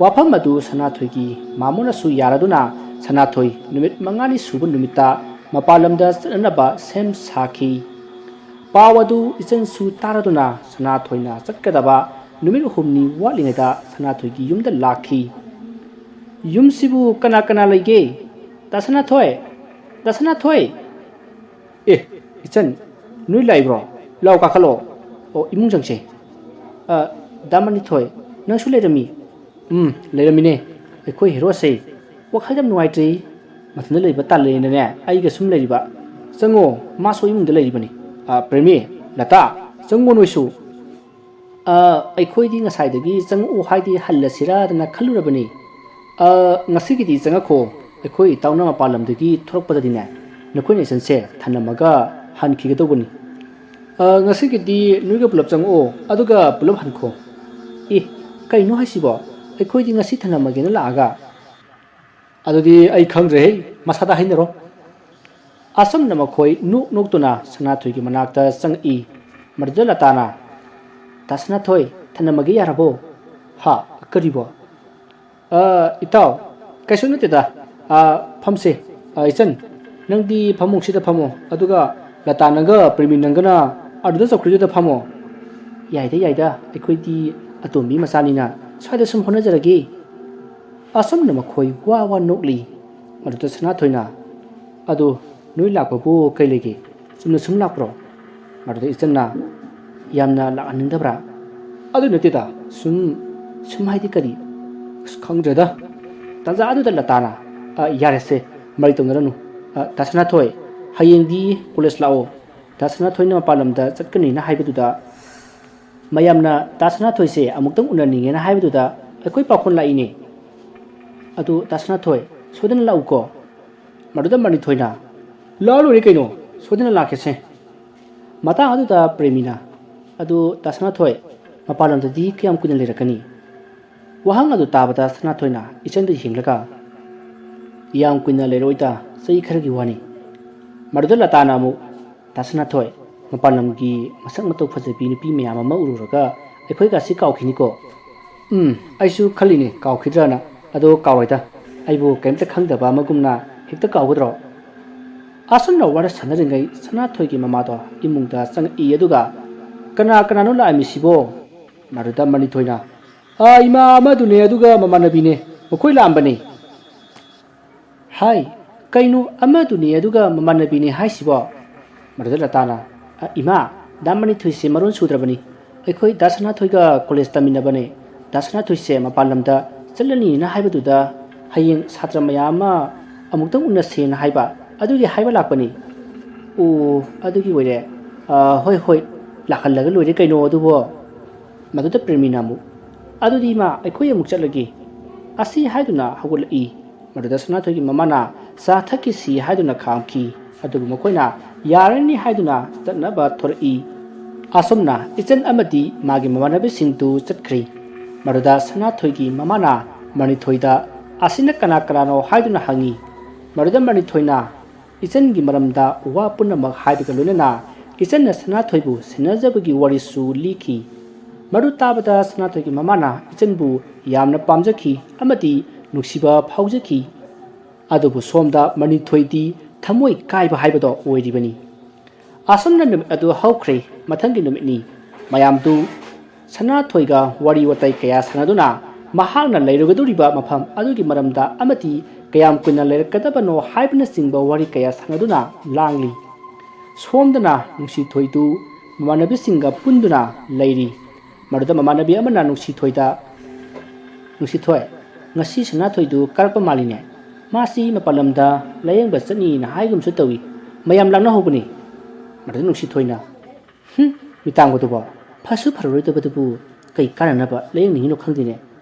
ꯋꯥꯐꯝ ꯑꯗꯨ ꯁꯅꯥꯊꯣꯏꯒꯤ ꯃꯥꯃꯣꯅꯁꯨ ꯌꯥꯔꯗꯨꯅ ꯁꯅꯥꯊꯣꯏ ꯅꯨꯃꯤꯠ ꯃꯉꯥꯅꯤ ꯁꯨꯕ ꯅꯨꯃꯤꯠꯇ ꯃꯄꯥꯟ ꯂꯝꯗ ꯆꯠꯅꯅꯕ ꯁꯦꯝ ꯁꯥꯈꯤ꯫ ꯄꯥꯎ ꯑꯗꯨ ꯏꯆꯟꯁꯨ ꯇꯥꯔꯗꯨꯅ ꯁꯅꯥꯊꯣꯏꯅ ꯆꯠꯀꯗꯕ ꯅꯨꯃꯤꯠ ꯍꯨꯝꯅꯤ ꯋꯥꯠꯂꯤꯉꯩꯗ ꯁꯅꯥꯊꯣꯏꯒꯤ ꯌꯨꯝꯗ ꯂꯥꯛꯈꯤ꯫ "ꯌꯨꯝꯁꯤꯕꯨ ꯀꯅꯥ ꯀꯅꯥ ꯂꯩꯒꯦ? ꯗꯥ ꯁꯅꯥꯊꯣꯏ! ꯗꯥ ꯁꯅꯥꯊꯣꯏ!" "ꯑꯦ, ꯏꯆꯟ, ꯅꯣꯏ ꯂꯥꯛꯏꯕ꯭ꯔꯣ? ꯂꯥꯎ, ꯀꯥꯈꯠꯂꯣ꯫ ꯑꯣ, ꯏꯃꯨꯡ ꯆꯪꯁꯦ꯫ ꯑ, ꯗꯥ ꯃꯅꯤꯊꯣꯏ, ꯅꯪꯁꯨ ꯂꯩꯔꯝꯃꯤ?" "ꯎꯝ, ꯂꯩꯔꯝꯃꯤꯅꯦ꯫ ꯑꯩꯈꯣꯏ ꯍꯦꯔꯣꯁꯦ ꯋꯥꯈꯜ ꯌꯥꯝ ꯅꯨꯡꯉꯥꯏꯇ꯭ꯔꯤ꯫ ꯃꯊꯟꯇ ꯂꯩꯕ ꯇꯜꯂꯦꯅꯅꯦ ꯑꯩꯒ ꯁꯨꯝ ꯂꯩꯔꯤꯕ꯫ ꯆꯪꯉꯣ, ꯃꯥꯁꯨ ꯏꯃꯨꯡꯗ ꯂꯩꯔꯤꯕꯅꯤ꯫ ꯑ, ꯄ꯭ꯔꯦꯃꯤ, ꯂꯇꯥ, ꯆꯪꯉꯣ ꯅꯣꯏꯁꯨ꯫" "ꯑ, ꯑꯩꯈꯣꯏꯗꯤ ꯉꯁꯥꯏꯗꯒꯤ ꯆꯪꯉꯛꯑꯣ ꯍꯥꯏꯗꯤ ꯍꯜꯂꯁꯤꯔꯥꯗꯅ ꯈꯜꯂꯨꯔꯕꯅꯤ꯫ ꯑ, ꯉꯁꯤꯒꯤꯗꯤ ꯆꯪꯉꯛꯈꯣ꯫ ꯑꯩꯈꯣꯏ ꯏꯇꯥꯎꯅ ꯃꯄꯥꯟ ꯂꯝꯗꯒꯤ ꯊꯣꯔꯛꯄꯗꯗꯤꯅꯦ, ꯅꯈꯣꯏꯅ ꯏꯆꯟꯁꯦ ꯊꯅꯝꯃꯒ ꯍꯟꯈꯤꯒꯗꯧꯕꯅꯤ꯫ ꯑ, ꯉꯁꯤꯒꯤꯗꯤ ꯅꯣꯏꯒ ꯄꯨꯂꯞ ꯆꯪꯉꯛꯑꯣ, ꯑꯗꯨꯒ ꯄꯨꯂꯞ ꯍꯟꯈꯣ꯫" "ꯑꯦ, ꯀꯩꯅꯣ ꯍꯥꯏꯁꯤꯕꯣ? ꯑꯩꯈꯣꯏꯗꯤ ꯉꯁꯤ ꯊꯅꯝꯃꯒꯦꯅ ꯂꯥꯛꯑꯒ?" "ꯑꯗꯨꯗꯤ ꯑꯩ ꯈꯪꯗ꯭ꯔꯦꯍꯦ, ꯃꯁꯥꯗ ꯍꯥꯏꯅꯔꯣ꯫" ꯑꯁꯨꯝꯅ ꯃꯈꯣꯏ ꯅꯣꯛ ꯅꯣꯛꯇꯨꯅ ꯁꯅꯥꯊꯣꯏꯒꯤ ꯃꯅꯥꯛꯇ ꯆꯪꯉꯛꯏ꯫ ꯃꯗꯨꯗ ꯂꯇꯥꯅ, "ꯗꯥ ꯁꯅꯥꯊꯣꯏ, ꯊꯅꯝꯃꯒꯦ ꯌꯥꯔꯕꯣ?" "ꯍꯥ? ꯀꯔꯤꯕꯣ?" "ꯑ, ꯏꯇꯥꯎ, ꯀꯩꯁꯨ ꯅꯠꯇꯦꯗ꯫ ꯑ, ꯐꯝꯁꯦ꯫ ꯑ, ꯏꯆꯟ, ꯅꯪꯗꯤ ꯐꯃꯨꯡꯁꯤꯗ ꯐꯝꯃꯣ, ꯑꯗꯨꯒ ꯂꯇꯥ ꯅꯪꯒ ꯄ꯭ꯔꯦꯃꯤ ꯅꯪꯒꯅ ꯑꯗꯨꯗ ꯆꯧꯀ꯭ꯔꯤꯗꯨꯗ ꯐꯝꯃꯣ꯫" "ꯌꯥꯏꯗ, ꯌꯥꯏꯗ, ꯑꯩꯈꯣꯏꯗꯤ ꯑꯇꯣꯝꯕꯤ ꯃꯆꯥꯅꯤꯅ ꯁ꯭ꯋꯥꯏꯗ ꯁꯨꯝ ꯍꯣꯠꯅꯖꯔꯒꯦ꯫" ꯑꯁꯨꯝꯅ ꯃꯈꯣꯏ ꯋꯥ ꯋꯥ ꯅꯣꯛꯂꯤ꯫ ꯃꯗꯨꯗ ꯁꯅꯥꯊꯣꯏꯅ, "ꯑꯗꯨ ꯅꯣꯏ ꯂꯥꯛꯄꯕꯨ ꯀꯩ ꯂꯩꯒꯦ? ꯆꯨꯝꯅ ꯁꯨꯝ ꯂꯥꯛꯄ꯭ꯔꯣ?" ꯃꯗꯨꯗ ꯏꯆꯟꯅ, "ꯌꯥꯝꯅ ꯂꯥꯛꯍꯟꯅꯤꯡꯗꯕ꯭ꯔꯥ?" "ꯑꯗꯨ ꯅꯠꯇꯦꯗ, ꯁꯨꯝ, ꯁꯨꯝ ꯍꯥꯏꯗꯤ ꯀꯔꯤ? ꯑꯁ, ꯈꯪꯗ꯭ꯔꯦꯗ꯫" ꯇꯥꯟꯖꯥ ꯑꯗꯨꯗ ꯂꯇꯥꯅ, "ꯑ, ꯌꯥꯔꯦꯁꯦ, ꯃꯔꯩ ꯇꯧꯅꯔꯅꯨ꯫ ꯑ, ꯗꯥ ꯁꯅꯥꯊꯣꯏ, ꯍꯌꯦꯡꯗꯤ ꯀꯣꯂꯦꯖ ꯂꯥꯛꯑꯣ꯫ ꯗꯥ ꯁꯅꯥꯊꯣꯏꯅ ꯃꯄꯥꯟ ꯂꯝꯗ ꯆꯠꯀꯅꯤꯅ ꯍꯥꯏꯕꯗꯨꯗ ꯃꯌꯥꯝꯅ ꯗꯥ ꯁꯅꯥꯊꯣꯏꯁꯦ ꯑꯃꯨꯛꯇꯪ ꯎꯅꯅꯤꯡꯉꯦꯅ ꯍꯥꯏꯕꯗꯨꯗ ꯑꯩꯈꯣꯏ ꯄꯥꯎꯈꯣꯜ ꯂꯥꯛꯏꯅꯦ꯫ ꯑꯗꯨ ꯗꯥ ꯁꯅꯥꯊꯣꯏ, ꯁꯣꯏꯗꯅ ꯂꯥꯛꯎꯀꯣ꯫" ꯃꯗꯨꯗ ꯃꯔꯩꯊꯣꯏꯅ, "ꯂꯥꯛꯑ ꯂꯣꯏꯔꯦ ꯀꯩꯅꯣ, ꯁꯣꯏꯗꯅ ꯂꯥꯛꯀꯦꯁꯦ꯫" ꯃꯇꯥꯡ ꯑꯗꯨꯗ ꯄ꯭ꯔꯦꯃꯤꯅ, "ꯑꯗꯨ ꯗꯥ ꯁꯅꯥꯊꯣꯏ, ꯃꯄꯥꯟ ꯂꯝꯗꯗꯤ ꯀꯌꯥꯝ ꯀꯨꯏꯅ ꯂꯩꯔꯛꯀꯅꯤ?" ꯋꯥꯍꯪ ꯑꯗꯨ ꯇꯥꯕꯗ ꯁꯅꯥꯊꯣꯏꯅ ꯏꯆꯟꯗ ꯌꯦꯡꯂꯒ, "ꯌꯥꯝ ꯀꯨꯏꯅ ꯂꯩꯔꯛꯑꯣꯏꯗ, ꯆꯍꯤ ꯈꯔꯒꯤ ꯋꯥꯅꯤ꯫" ꯃꯗꯨꯗ ꯂꯇꯥꯅ ꯑꯃꯨꯛ, "ꯗꯥ ꯁꯅꯥꯊꯣꯏ, ꯃꯄꯥꯟ ꯂꯝꯒꯤ ꯃꯁꯛ ꯃꯇꯧ ꯐꯖꯕꯤ ꯅꯨꯄꯤ ꯃꯌꯥꯝ ꯑꯃ ꯎꯔꯨꯔꯒ ꯑꯩꯈꯣꯏꯒꯁꯤ ꯀꯥꯎꯈꯤꯅꯤꯀꯣ?" "ꯎꯝ, ꯑꯩꯁꯨ ꯈꯜꯂꯤꯅꯦ ꯀꯥꯎꯈꯤꯗ꯭ꯔꯅ, ꯑꯗꯣ ꯀꯥꯎꯔꯣꯏꯗ, ꯑꯩꯕꯨ ꯀꯔꯤꯝꯇ ꯈꯪꯗꯕ ꯑꯃꯒꯨꯝꯅ ꯍꯦꯛꯇ ꯀꯥꯎꯒꯗ꯭ꯔꯣ?" ꯑꯁꯨꯝꯅ ꯋꯥꯔꯤ ꯁꯥꯟꯅꯔꯤꯉꯩ ꯁꯅꯥꯊꯣꯏꯒꯤ ꯃꯃꯥꯗꯣ ꯏꯃꯨꯡꯗ ꯆꯪꯉꯛꯏ, ꯑꯗꯨꯒ, "ꯀꯅꯥ ꯀꯅꯥꯅꯣ ꯂꯥꯛꯑꯝꯃꯤꯁꯤꯕꯣ?" ꯃꯗꯨꯗ ꯃꯔꯩꯊꯣꯏꯅ, "ꯑ, ꯏꯃꯥ, ꯑꯃꯗꯨꯅꯦ ꯑꯗꯨꯒ ꯃꯃꯥꯟꯅꯕꯤꯅꯦ, ꯃꯈꯣꯏ ꯂꯥꯛꯑꯝꯕꯅꯦ꯫" "ꯍꯥꯏ, ꯀꯩꯅꯣ ꯑꯃꯗꯨꯅꯦ ꯑꯗꯨꯒ ꯃꯃꯥꯟꯅꯕꯤꯅꯦ ꯍꯥꯏꯁꯤꯕꯣ?" ꯃꯗꯨꯗ ꯂꯇꯥꯅ, "ꯑ, ꯏꯃꯥ, ꯗꯥ ꯃꯔꯩꯊꯣꯏꯁꯦ ꯃꯔꯣꯟ ꯁꯨꯗ꯭ꯔꯕꯅꯤ꯫ ꯑꯩꯈꯣꯏ ꯗꯥ ꯁꯅꯥꯊꯣꯏꯒ ꯀꯣꯂꯦꯖ ꯇꯝꯃꯤꯟꯅꯕꯅꯦ꯫ ꯗꯥ ꯁꯅꯥꯊꯣꯏꯁꯦ ꯃꯄꯥꯟ ꯂꯝꯗ ꯆꯠꯂꯅꯤꯅ ꯍꯥꯏꯕꯗꯨꯗ ꯍꯌꯦꯡ ꯁꯥꯇ꯭ꯔ ꯃꯌꯥꯝ ꯑꯃ ꯑꯃꯨꯛꯇꯪ ꯎꯅꯁꯦꯅ ꯍꯥꯏꯕ, ꯑꯗꯨꯒꯤ ꯍꯥꯏꯕ ꯂꯥꯛꯄꯅꯤ꯫" "ꯑꯣ, ꯑꯗꯨꯒꯤ ꯑꯣꯏꯔꯦ꯫ ꯑ, ꯍꯣꯏ, ꯍꯣꯏ, ꯂꯥꯛꯍꯜꯂꯒ ꯂꯣꯏꯔꯦ ꯀꯩꯅꯣ ꯑꯗꯨꯕꯣ꯫" ꯃꯗꯨꯗ ꯄ꯭ꯔꯦꯃꯤꯅ ꯑꯃꯨꯛ, "ꯑꯗꯨꯗꯤ ꯏꯃꯥ, ꯑꯩꯈꯣꯏ ꯑꯃꯨꯛ ꯆꯠꯂꯒꯦ" ꯑꯁꯤ ꯍꯥꯏꯗꯨꯅ ꯍꯧꯒꯠꯂꯛꯏ꯫ ꯃꯗꯨꯗ ꯁꯅꯥꯊꯣꯏꯒꯤ ꯃꯃꯥꯅ ꯆꯥ ꯊꯛꯈꯤꯁꯤ ꯍꯥꯏꯗꯨꯅ ꯈꯥꯝꯈꯤ꯫ ꯑꯗꯨꯕꯨ ꯃꯈꯣꯏꯅ ꯌꯥꯔꯅꯤ ꯍꯥꯏꯗꯨꯅ ꯆꯠꯅꯕ ꯊꯣꯔꯛꯏ꯫ ꯑꯁꯨꯝꯅ ꯏꯆꯟ ꯑꯃꯗꯤ ꯃꯥꯒꯤ ꯃꯃꯥꯟꯅꯕꯤꯁꯤꯡꯗꯨ ꯆꯠꯈ꯭ꯔꯦ꯫ ꯃꯗꯨꯗ ꯁꯅꯥꯊꯣꯏꯒꯤ ꯃꯃꯥꯅ ꯃꯅꯤꯊꯣꯏꯗ "ꯑꯁꯤꯅ ꯀꯅꯥ ꯀꯅꯥꯅꯣ?" ꯍꯥꯏꯗꯨꯅ ꯍꯪꯉꯤ꯫ ꯃꯗꯨꯗ ꯃꯅꯤꯊꯣꯏꯅ ꯏꯆꯟꯒꯤ ꯃꯔꯝꯗ ꯋꯥ ꯄꯨꯝꯅꯃꯛ ꯍꯥꯏꯕꯒ ꯂꯣꯏꯅꯅ ꯏꯆꯟꯅ ꯁꯅꯥꯊꯣꯏꯕꯨ ꯁꯦꯟꯅꯖꯕꯒꯤ ꯋꯥꯔꯤꯁꯨ ꯂꯤꯈꯤ꯫ ꯃꯗꯨ ꯇꯥꯕꯗ ꯁꯅꯥꯊꯣꯏꯒꯤ ꯃꯃꯥꯅ ꯏꯆꯟꯕꯨ ꯌꯥꯝꯅ ꯄꯥꯝꯖꯈꯤ ꯑꯃꯗꯤ ꯅꯨꯡꯁꯤꯕ ꯐꯥꯎꯖꯈꯤ꯫ ꯑꯗꯨꯕꯨ ꯁꯣꯝꯗ ꯃꯅꯤꯊꯣꯏꯗꯤ ꯊꯃꯣꯏ ꯀꯥꯏꯕ ꯍꯥꯏꯕꯗꯣ ꯑꯣꯏꯔꯤꯕꯅꯤ꯫ ꯑꯁꯨꯝꯅ ꯅꯨꯃꯤꯠ ꯑꯗꯨ ꯍꯧꯈ꯭ꯔꯦ꯫ ꯃꯊꯪꯒꯤ ꯅꯨꯃꯤꯠꯅꯤ꯫ ꯃꯌꯥꯝꯗꯨ ꯁꯅꯥꯊꯣꯏꯒ ꯋꯥꯔꯤ ꯋꯥꯇꯥꯏ ꯀꯌꯥ ꯁꯥꯟꯅꯗꯨꯅ ꯃꯍꯥꯛꯅ ꯂꯩꯔꯨꯒꯗꯧꯔꯤꯕ ꯃꯐꯝ ꯑꯗꯨꯒꯤ ꯃꯔꯝꯗ ꯑꯃꯗꯤ ꯀꯌꯥꯝ ꯀꯨꯏꯅ ꯂꯩꯔꯛꯀꯗꯕꯅꯣ ꯍꯥꯏꯕꯅꯆꯤꯡꯕ ꯋꯥꯔꯤ ꯀꯌꯥ ꯁꯥꯟꯅꯗꯨꯅ ꯂꯥꯡꯂꯤ꯫ ꯁꯣꯝꯗꯅ ꯅꯨꯡꯁꯤꯊꯣꯏꯗꯨ ꯃꯃꯥꯟꯅꯕꯤꯁꯤꯡꯒ ꯄꯨꯟꯗꯨꯅ ꯂꯩꯔꯤ꯫ ꯃꯗꯨꯗ ꯃꯃꯥꯟꯅꯕꯤ ꯑꯃꯅ ꯅꯨꯡꯁꯤꯊꯣꯏꯗ, "ꯅꯨꯡꯁꯤꯊꯣꯏ, ꯉꯁꯤ ꯁꯅꯥꯊꯣꯏꯗꯨ ꯀꯥꯔꯛꯄ ꯃꯥꯜꯂꯤꯅꯦ꯫ ꯃꯥꯁꯤ ꯃꯄꯥꯟ ꯂꯝꯗ ꯂꯥꯌꯦꯡꯕ ꯆꯠꯅꯤꯅ ꯍꯥꯏꯒꯨꯝꯁꯨ ꯇꯧꯏ꯫ ꯃꯌꯥꯝ ꯂꯥꯛꯅꯍꯧꯕꯅꯤ"꯫ ꯃꯗꯨꯗ ꯅꯨꯡꯁꯤꯊꯣꯏꯅ, "ꯍꯨꯝ, ꯃꯤꯇꯥꯡꯕꯗꯨꯕꯣ, ꯐꯁꯨ ꯐꯔꯔꯣꯏꯗꯕꯗꯨꯕꯨ ꯀꯩ ꯀꯥꯟꯅꯅꯕ ꯂꯥꯌꯦꯡꯅꯤꯡꯉꯤꯅꯣ ꯈꯪꯗꯦꯅꯦ꯫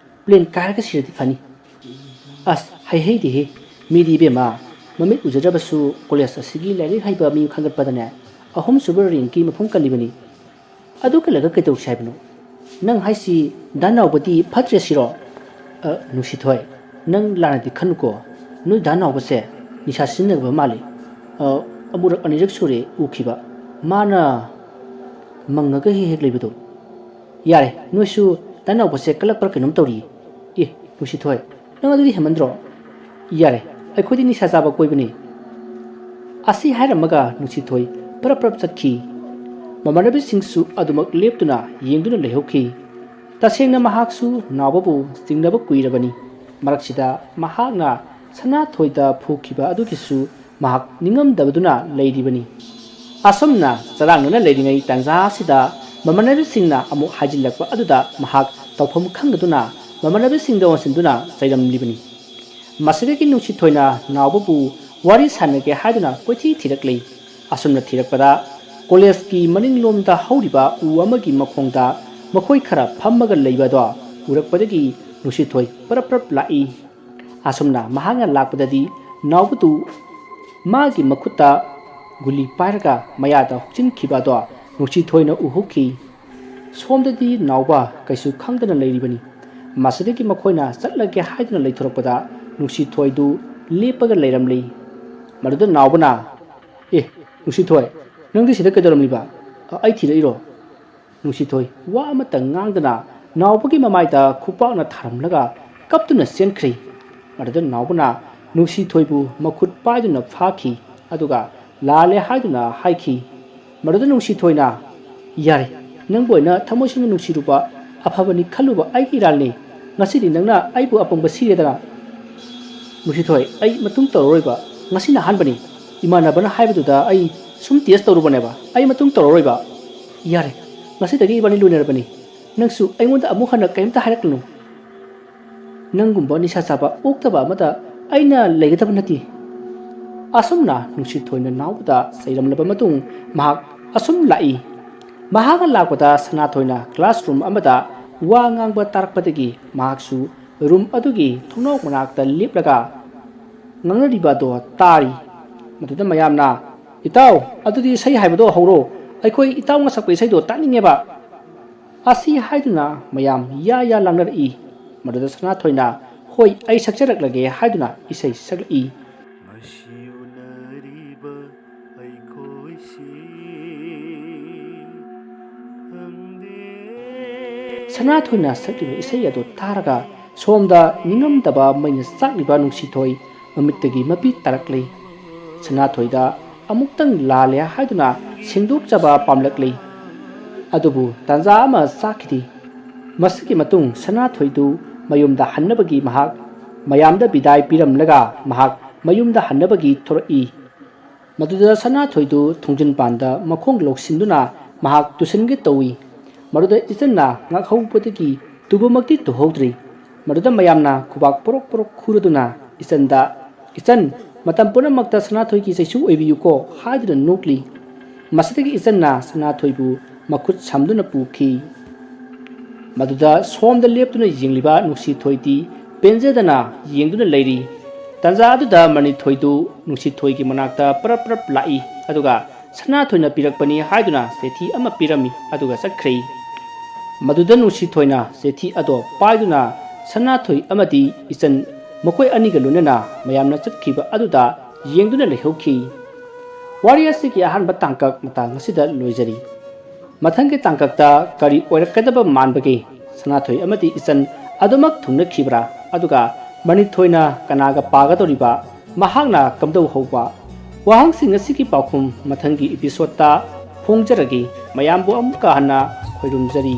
ꯄ꯭ꯂꯦꯟ ꯀꯥꯏꯔꯒ ꯁꯤꯔꯗꯤ ꯐꯅꯤ꯫ ꯑꯁ, ꯍꯩꯍꯩꯗꯦꯍꯦ꯫ ꯃꯤꯗꯤ ꯏꯕꯦꯝꯃ, ꯃꯃꯤꯠ ꯎꯖꯗ꯭ꯔꯕꯁꯨ ꯀꯣꯂꯦꯖ ꯑꯁꯤꯒꯤ ꯂꯥꯏꯔꯤꯛ ꯍꯩꯕ ꯃꯤ ꯈꯟꯒꯠꯄꯗꯅꯦ, ꯑꯍꯨꯝꯁꯨꯕ ꯔꯦꯡꯀꯤ ꯃꯐꯝ ꯀꯜꯂꯤꯕꯅꯤ꯫ ꯑꯗꯨ ꯀꯜꯂꯒ ꯀꯩꯗꯧꯁꯤ ꯍꯥꯏꯕꯅꯣ? ꯅꯪ ꯍꯥꯏꯁꯤ ꯗꯥ ꯅꯥꯎꯕꯗꯤ ꯐꯠꯇ꯭ꯔꯦ ꯁꯤꯔꯣ?" "ꯑ, ꯅꯨꯡꯁꯤꯊꯣꯏ, ꯅꯪ ꯂꯥꯟꯅꯗꯤ ꯈꯟꯅꯨꯀꯣ꯫ ꯅꯣꯏ ꯗꯥ ꯅꯥꯎꯕꯁꯦ ꯅꯤꯁꯥ ꯁꯤꯖꯤꯟꯅꯕ ꯃꯥꯜꯂꯤ꯫ ꯑ, ꯑꯃꯨꯔꯛ ꯑꯅꯤꯔꯛ ꯁꯨꯔꯦ ꯎꯈꯤꯕ꯫ ꯃꯥꯅ ꯃꯪꯉꯒ ꯍꯦꯛ ꯍꯦꯛ ꯂꯩꯕꯗꯣ꯫ ꯌꯥꯔꯦ, ꯅꯣꯏꯁꯨ ꯗꯥ ꯅꯥꯎꯕꯁꯦ ꯀꯜꯂꯛꯄ꯭ꯔꯥ ꯀꯩꯅꯣꯝ ꯇꯧꯔꯤ꯫ ꯑꯦ, ꯅꯨꯡꯁꯤꯊꯣꯏ, ꯅꯪ ꯑꯗꯨꯗꯤ ꯍꯦꯟꯃꯟꯗ꯭ꯔꯣ? ꯌꯥꯔꯦ, ꯑꯩꯈꯣꯏꯗꯤ ꯅꯤꯁꯥ ꯆꯥꯕ ꯀꯣꯏꯕꯅꯤ"꯫ ꯑꯁꯤ ꯍꯥꯏꯔꯝꯃꯒ ꯅꯨꯡꯁꯤꯊꯣꯏ ꯄꯔꯞ ꯄꯔꯞ ꯆꯠꯈꯤ꯫ ꯃꯃꯥꯟꯅꯕꯤꯁꯤꯡꯁꯨ ꯑꯗꯨꯃꯛ ꯂꯦꯞꯇꯨꯅ ꯌꯦꯡꯗꯨꯅ ꯂꯩꯍꯧꯈꯤ꯫ ꯇꯁꯦꯡꯅ ꯃꯍꯥꯛꯁꯨ ꯅꯥꯎꯕꯕꯨ ꯆꯤꯡꯅꯕ ꯀꯨꯏꯔꯕꯅꯤ꯫ ꯃꯔꯛꯁꯤꯗ ꯃꯍꯥꯛꯅ ꯁꯅꯥꯊꯣꯏꯗ ꯐꯨꯈꯤꯕ ꯑꯗꯨꯒꯤꯁꯨ ꯃꯍꯥꯛ ꯅꯤꯡꯉꯝꯗꯕꯗꯨꯅ ꯂꯩꯔꯤꯕꯅꯤ꯫ ꯑꯁꯨꯝꯅ ꯆꯔꯥꯡꯅꯅ ꯂꯩꯔꯤꯉꯩ ꯇꯥꯟꯖꯥ ꯑꯁꯤꯗ ꯃꯃꯥꯟꯅꯕꯤꯁꯤꯡꯅ ꯑꯃꯨꯛ ꯍꯥꯏꯖꯤꯜꯂꯛꯄ ꯑꯗꯨꯗ ꯃꯍꯥꯛ ꯇꯧꯐꯝ ꯈꯪꯗꯗꯨꯅ ꯃꯃꯥꯟꯅꯕꯤꯁꯤꯡꯗ ꯑꯣꯟꯁꯤꯟꯗꯨꯅ ꯆꯩꯔꯝꯂꯤꯕꯅꯤ꯫ ꯃꯁꯤꯗꯒꯤ ꯅꯨꯡꯁꯤꯊꯣꯏꯅ ꯅꯥꯎꯕꯕꯨ ꯋꯥꯔꯤ ꯁꯥꯟꯅꯒꯦ ꯍꯥꯏꯗꯨꯅ ꯀꯣꯏꯊꯤ ꯊꯤꯔꯛꯂꯤ꯫ ꯑꯁꯨꯝꯅ ꯊꯤꯔꯛꯄꯗ ꯀꯣꯂꯦꯖꯀꯤ ꯃꯅꯤꯡꯂꯣꯝꯗ ꯍꯧꯔꯤꯕ ꯎ ꯑꯃꯒꯤ ꯃꯈꯣꯡꯗ ꯃꯈꯣꯏ ꯈꯔ ꯐꯝꯃꯒ ꯂꯩꯕ ꯑꯗꯣ ꯎꯔꯛꯄꯗꯒꯤ ꯅꯨꯡꯁꯤꯊꯣꯏ ꯄꯔꯞ ꯄꯔꯞ ꯂꯥꯛꯏ꯫ ꯑꯁꯨꯝꯅ ꯃꯍꯥꯛꯅ ꯂꯥꯛꯄꯗꯗꯤ ꯅꯥꯎꯕꯗꯨ ꯃꯥꯒꯤ ꯃꯈꯨꯠꯇ ꯒꯨꯂꯤ ꯄꯥꯏꯔꯒ ꯃꯌꯥꯗ ꯍꯨꯛꯆꯤꯟꯈꯤꯕ ꯑꯗꯣ ꯅꯨꯡꯁꯤꯊꯣꯏꯅ ꯎꯍꯧꯈꯤ꯫ ꯁꯣꯝꯗꯗꯤ ꯅꯥꯎꯕ ꯀꯩꯁꯨ ꯈꯪꯗꯅ ꯂꯩꯔꯤꯕꯅꯤ꯫ ꯃꯁꯤꯗꯒꯤ ꯃꯈꯣꯏꯅ ꯆꯠꯂꯒꯦ ꯍꯥꯏꯗꯨꯅ ꯂꯩꯊꯣꯔꯛꯄꯗ ꯅꯨꯡꯁꯤꯊꯣꯏꯗꯨ ꯂꯦꯞꯄꯒ ꯂꯩꯔꯝꯂꯤ꯫ ꯃꯗꯨꯗ ꯅꯥꯎꯕꯅ, "ꯑꯦ, ꯅꯨꯡꯁꯤꯊꯣꯏ, ꯅꯪꯗꯤ ꯁꯤꯗ ꯀꯩꯗꯧꯔꯝꯂꯤꯕ? ꯑ, ꯑꯩ ꯊꯤꯔꯛꯏꯔꯣ?" ꯅꯨꯡꯁꯤꯊꯣꯏ ꯋꯥ ꯑꯃꯠꯇ ꯉꯥꯡꯗꯅ ꯅꯥꯎꯕꯒꯤ ꯃꯃꯥꯏꯗ ꯈꯨꯄꯥꯛꯅ ꯊꯥꯔꯝꯂꯒ ꯀꯞꯇꯨꯅ ꯆꯦꯟꯈ꯭ꯔꯤ꯫ ꯃꯗꯨꯗ ꯅꯥꯎꯕꯅ ꯅꯨꯡꯁꯤꯊꯣꯏꯕꯨ ꯃꯈꯨꯠ ꯄꯥꯏꯗꯨꯅ ꯐꯥꯈꯤ, ꯑꯗꯨꯒ ꯂꯥꯜꯂꯦ ꯍꯥꯏꯗꯨꯅ ꯍꯥꯏꯈꯤ꯫ ꯃꯗꯨꯗ ꯅꯨꯡꯁꯤꯊꯣꯏꯅ, "ꯌꯥꯔꯦ, ꯅꯪꯕꯨ ꯑꯩꯅ ꯊꯃꯣꯏ ꯁꯦꯡꯅ ꯅꯨꯡꯁꯤꯔꯨꯕ, ꯑꯐꯕꯅꯤ ꯈꯜꯂꯨꯕ ꯑꯩꯒꯤ ꯏꯔꯥꯜꯅꯤ꯫ ꯉꯁꯤꯗꯤ ꯅꯪꯅ ꯑꯩꯕꯨ ꯑꯄꯪꯕ ꯁꯤꯔꯦꯗꯅ꯫" "ꯅꯨꯡꯁꯤꯊꯣꯏ, ꯑꯩ ꯃꯇꯨꯡ ꯇꯧꯔꯔꯣꯏꯕ꯫ ꯉꯁꯤꯅ ꯑꯍꯥꯟꯕꯅꯤ꯫ ꯏꯃꯥꯟꯅꯕꯅ ꯍꯥꯏꯕꯗꯨꯗ ꯑꯩ ꯁꯨꯝ ꯇꯦꯁ ꯇꯧꯔꯨꯕꯅꯦꯕ꯫ ꯑꯩ ꯃꯇꯨꯡ ꯇꯧꯔꯔꯣꯏꯕ꯫ ꯌꯥꯔꯦ, ꯉꯁꯤꯗꯒꯤ ꯏꯕꯥꯅꯤ ꯂꯣꯏꯅꯔꯕꯅꯤ꯫ ꯅꯪꯁꯨ ꯑꯩꯉꯣꯟꯗ ꯑꯃꯨꯛ ꯍꯟꯅ ꯀꯔꯤꯝꯇ ꯍꯥꯏꯔꯛꯀꯅꯨ꯫ ꯅꯪꯒꯨꯝꯕ ꯅꯤꯁꯥ ꯆꯥꯕ ꯑꯣꯛꯇꯕ ꯑꯃꯗ ꯑꯩꯅ ꯂꯩꯒꯗꯕ ꯅꯠꯇꯦ꯫" ꯑꯁꯨꯝꯅ ꯅꯨꯡꯁꯤꯊꯣꯏꯅ ꯅꯥꯎꯕꯗ ꯆꯩꯔꯝꯂꯕ ꯃꯇꯨꯡ ꯃꯍꯥꯛ ꯑꯁꯨꯝ ꯂꯥꯛꯏ꯫ ꯃꯍꯥꯛꯅ ꯂꯥꯛꯄꯗ ꯁꯅꯥꯊꯣꯏꯅ classroom ꯑꯃꯗ ꯋꯥ ꯉꯥꯡꯕ ꯇꯥꯔꯛꯄꯗꯒꯤ ꯃꯍꯥꯛꯁꯨ room ꯑꯗꯨꯒꯤ ꯊꯣꯡꯅꯥꯎ ꯃꯅꯥꯛꯇ ꯂꯦꯞꯂꯒ ꯉꯥꯡꯅꯔꯤꯕ ꯑꯗꯣ ꯇꯥꯔꯤ꯫ ꯃꯗꯨꯗ ꯃꯌꯥꯝꯅ, "ꯏꯇꯥꯎ, ꯑꯗꯨꯗꯤ ꯏꯁꯩ ꯍꯥꯏꯕꯗꯣ ꯍꯧꯔꯣ꯫ ꯑꯩꯈꯣꯏ ꯏꯇꯥꯎꯅ ꯁꯛꯄ ꯏꯁꯩꯗꯣ ꯇꯥꯅꯤꯡꯉꯦꯕ꯫" ꯑꯁꯤ ꯍꯥꯏꯗꯨꯅ ꯃꯌꯥꯝ ꯌꯥ ꯌꯥ ꯂꯥꯡꯅꯔꯛꯏ꯫ ꯃꯗꯨꯗ ꯁꯅꯥꯊꯣꯏꯅ, "ꯍꯣꯏ, ꯑꯩ ꯁꯛꯆꯔꯛꯂꯒꯦ" ꯍꯥꯏꯗꯨꯅ ꯏꯁꯩ ꯁꯛꯂꯛꯏ꯫ ꯉꯁꯤ ꯎꯅꯔꯤꯕ ꯑꯩꯈꯣꯏꯁꯤ ꯈꯪꯗꯦ꯫ ꯁꯅꯥꯊꯣꯏꯅ ꯁꯛꯂꯤꯕ ꯏꯁꯩ ꯑꯗꯨ ꯇꯥꯔꯒ ꯁꯣꯝꯗ ꯅꯤꯡꯉꯝꯗꯕ ꯃꯩꯅ ꯆꯥꯛꯂꯤꯕ ꯅꯨꯡꯁꯤꯊꯣꯏ ꯃꯃꯤꯠꯇꯒꯤ ꯃꯄꯤ ꯇꯥꯔꯛꯂꯤ꯫ ꯁꯅꯥꯊꯣꯏꯗ ꯑꯃꯨꯛꯇꯪ ꯂꯥꯜꯂꯦ ꯍꯥꯏꯗꯨꯅ ꯁꯦꯡꯗꯣꯛꯆꯕ ꯄꯥꯝꯂꯛꯂꯤ꯫ ꯑꯗꯨꯕꯨ ꯇꯥꯟꯖꯥ ꯑꯃ ꯆꯥꯈꯤꯗꯦ꯫ ꯃꯁꯤꯒꯤ ꯃꯇꯨꯡ ꯁꯅꯥꯊꯣꯏꯗꯨ ꯃꯌꯨꯝꯗ ꯍꯟꯅꯕꯒꯤ ꯃꯍꯥꯛ ꯃꯌꯥꯝꯗ ꯕꯤꯗꯥꯏ ꯄꯤꯔꯝꯂꯒ ꯃꯍꯥꯛ ꯃꯌꯨꯝꯗ ꯍꯟꯅꯕꯒꯤ ꯊꯣꯔꯛꯏ꯫ ꯃꯗꯨꯗ ꯁꯅꯥꯊꯣꯏꯗꯨ ꯊꯣꯡꯖꯤꯟ ꯄꯥꯟꯗ ꯃꯈꯣꯡ ꯂꯧꯁꯤꯟꯗꯨꯅ ꯃꯍꯥꯛ ꯇꯨꯁꯟꯒꯦ ꯇꯧꯏ꯫ ꯃꯗꯨꯗ ꯏꯆꯟꯅ ꯉꯥꯛꯍꯧꯕꯗꯒꯤ ꯇꯨꯕꯃꯛꯇꯤ ꯇꯨꯍꯧꯗ꯭ꯔꯤ꯫ ꯃꯗꯨꯗ ꯃꯌꯥꯝꯅ ꯈꯨꯕꯥꯛ ꯄꯣꯔꯣꯛ ꯄꯣꯔꯣꯛ ꯈꯨꯔꯗꯨꯅ ꯏꯆꯟꯗ, "ꯏꯆꯟ, ꯃꯇꯝ ꯄꯨꯝꯅꯃꯛꯇ ꯁꯅꯥꯊꯣꯏꯒꯤ ꯆꯩꯁꯨ ꯑꯣꯏꯕꯤꯌꯨꯀꯣ" ꯍꯥꯏꯗꯨꯅ ꯅꯣꯛꯂꯤ꯫ ꯃꯁꯤꯗꯒꯤ ꯏꯆꯟꯅ ꯁꯅꯥꯊꯣꯏꯕꯨ ꯃꯈꯨꯠ ꯁꯝꯗꯨꯅ ꯄꯨꯈꯤ꯫ ꯃꯗꯨꯗ ꯁꯣꯝꯗ ꯂꯦꯞꯇꯨꯅ ꯌꯦꯡꯂꯤꯕ ꯅꯨꯡꯁꯤꯊꯣꯏꯗꯤ ꯄꯦꯟꯖꯗꯅ ꯌꯦꯡꯗꯨꯅ ꯂꯩꯔꯤ꯫ ꯇꯥꯟꯖꯥ ꯑꯗꯨꯗ ꯃꯅꯤꯊꯣꯏꯗꯨ ꯅꯨꯡꯁꯤꯊꯣꯏꯒꯤ ꯃꯅꯥꯛꯇ ꯄꯔꯞ ꯄꯔꯞ ꯂꯥꯛꯏ, ꯑꯗꯨꯒ ꯁꯅꯥꯊꯣꯏꯅ ꯄꯤꯔꯛꯄꯅꯤ ꯍꯥꯏꯗꯨꯅ ꯆꯦꯊꯤ ꯑꯃ ꯄꯤꯔꯝꯃꯤ, ꯑꯗꯨꯒ ꯆꯠꯈ꯭ꯔꯦ꯫ ꯃꯗꯨꯗ ꯅꯨꯡꯁꯤꯊꯣꯏꯅ ꯆꯦꯊꯤ ꯑꯗꯣ ꯄꯥꯏꯗꯨꯅ ꯁꯅꯥꯊꯣꯏ ꯑꯃꯗꯤ ꯏꯆꯟ ꯃꯈꯣꯏ ꯑꯅꯤꯒ ꯂꯣꯏꯅꯅ ꯃꯌꯥꯝꯅ ꯆꯠꯈꯤꯕ ꯑꯗꯨꯗ ꯌꯦꯡꯗꯨꯅ ꯂꯩꯍꯧꯈꯤ꯫ ꯋꯥꯔꯤ ꯑꯁꯤꯒꯤ ꯑꯍꯥꯟꯕ ꯇꯥꯡꯀꯛ ꯃꯇꯥꯡ ꯑꯁꯤꯗ ꯂꯣꯏꯖꯔꯤ꯫ ꯃꯊꯪꯒꯤ ꯇꯥꯡꯀꯛꯇ ꯀꯔꯤ ꯑꯣꯏꯔꯛꯀꯗꯕ ꯃꯥꯟꯕꯒꯦ? ꯁꯅꯥꯊꯣꯏ ꯑꯃꯗꯤ ꯏꯆꯟ ꯑꯗꯨꯃꯛ ꯊꯨꯡꯅꯈꯤꯕ꯭ꯔꯥ? ꯑꯗꯨꯒ ꯃꯅꯤꯊꯣꯏꯅ ꯀꯅꯥꯒ ꯄꯥꯒꯗꯧꯔꯤꯕ? ꯃꯍꯥꯛꯅ ꯀꯝꯗꯧ ꯍꯧꯕ? ꯋꯥꯍꯪꯁꯤꯡ ꯑꯁꯤꯒꯤ ꯄꯥꯎꯈꯨꯝ ꯃꯊꯪꯒꯤ ꯏꯄꯤꯁꯣꯠꯇ ꯐꯣꯡꯖꯔꯒꯦ꯫ ꯃꯌꯥꯝꯕꯨ ꯑꯃꯨꯛꯀ ꯍꯟꯅ ꯈꯣꯏꯔꯨꯝꯖꯔꯤ꯫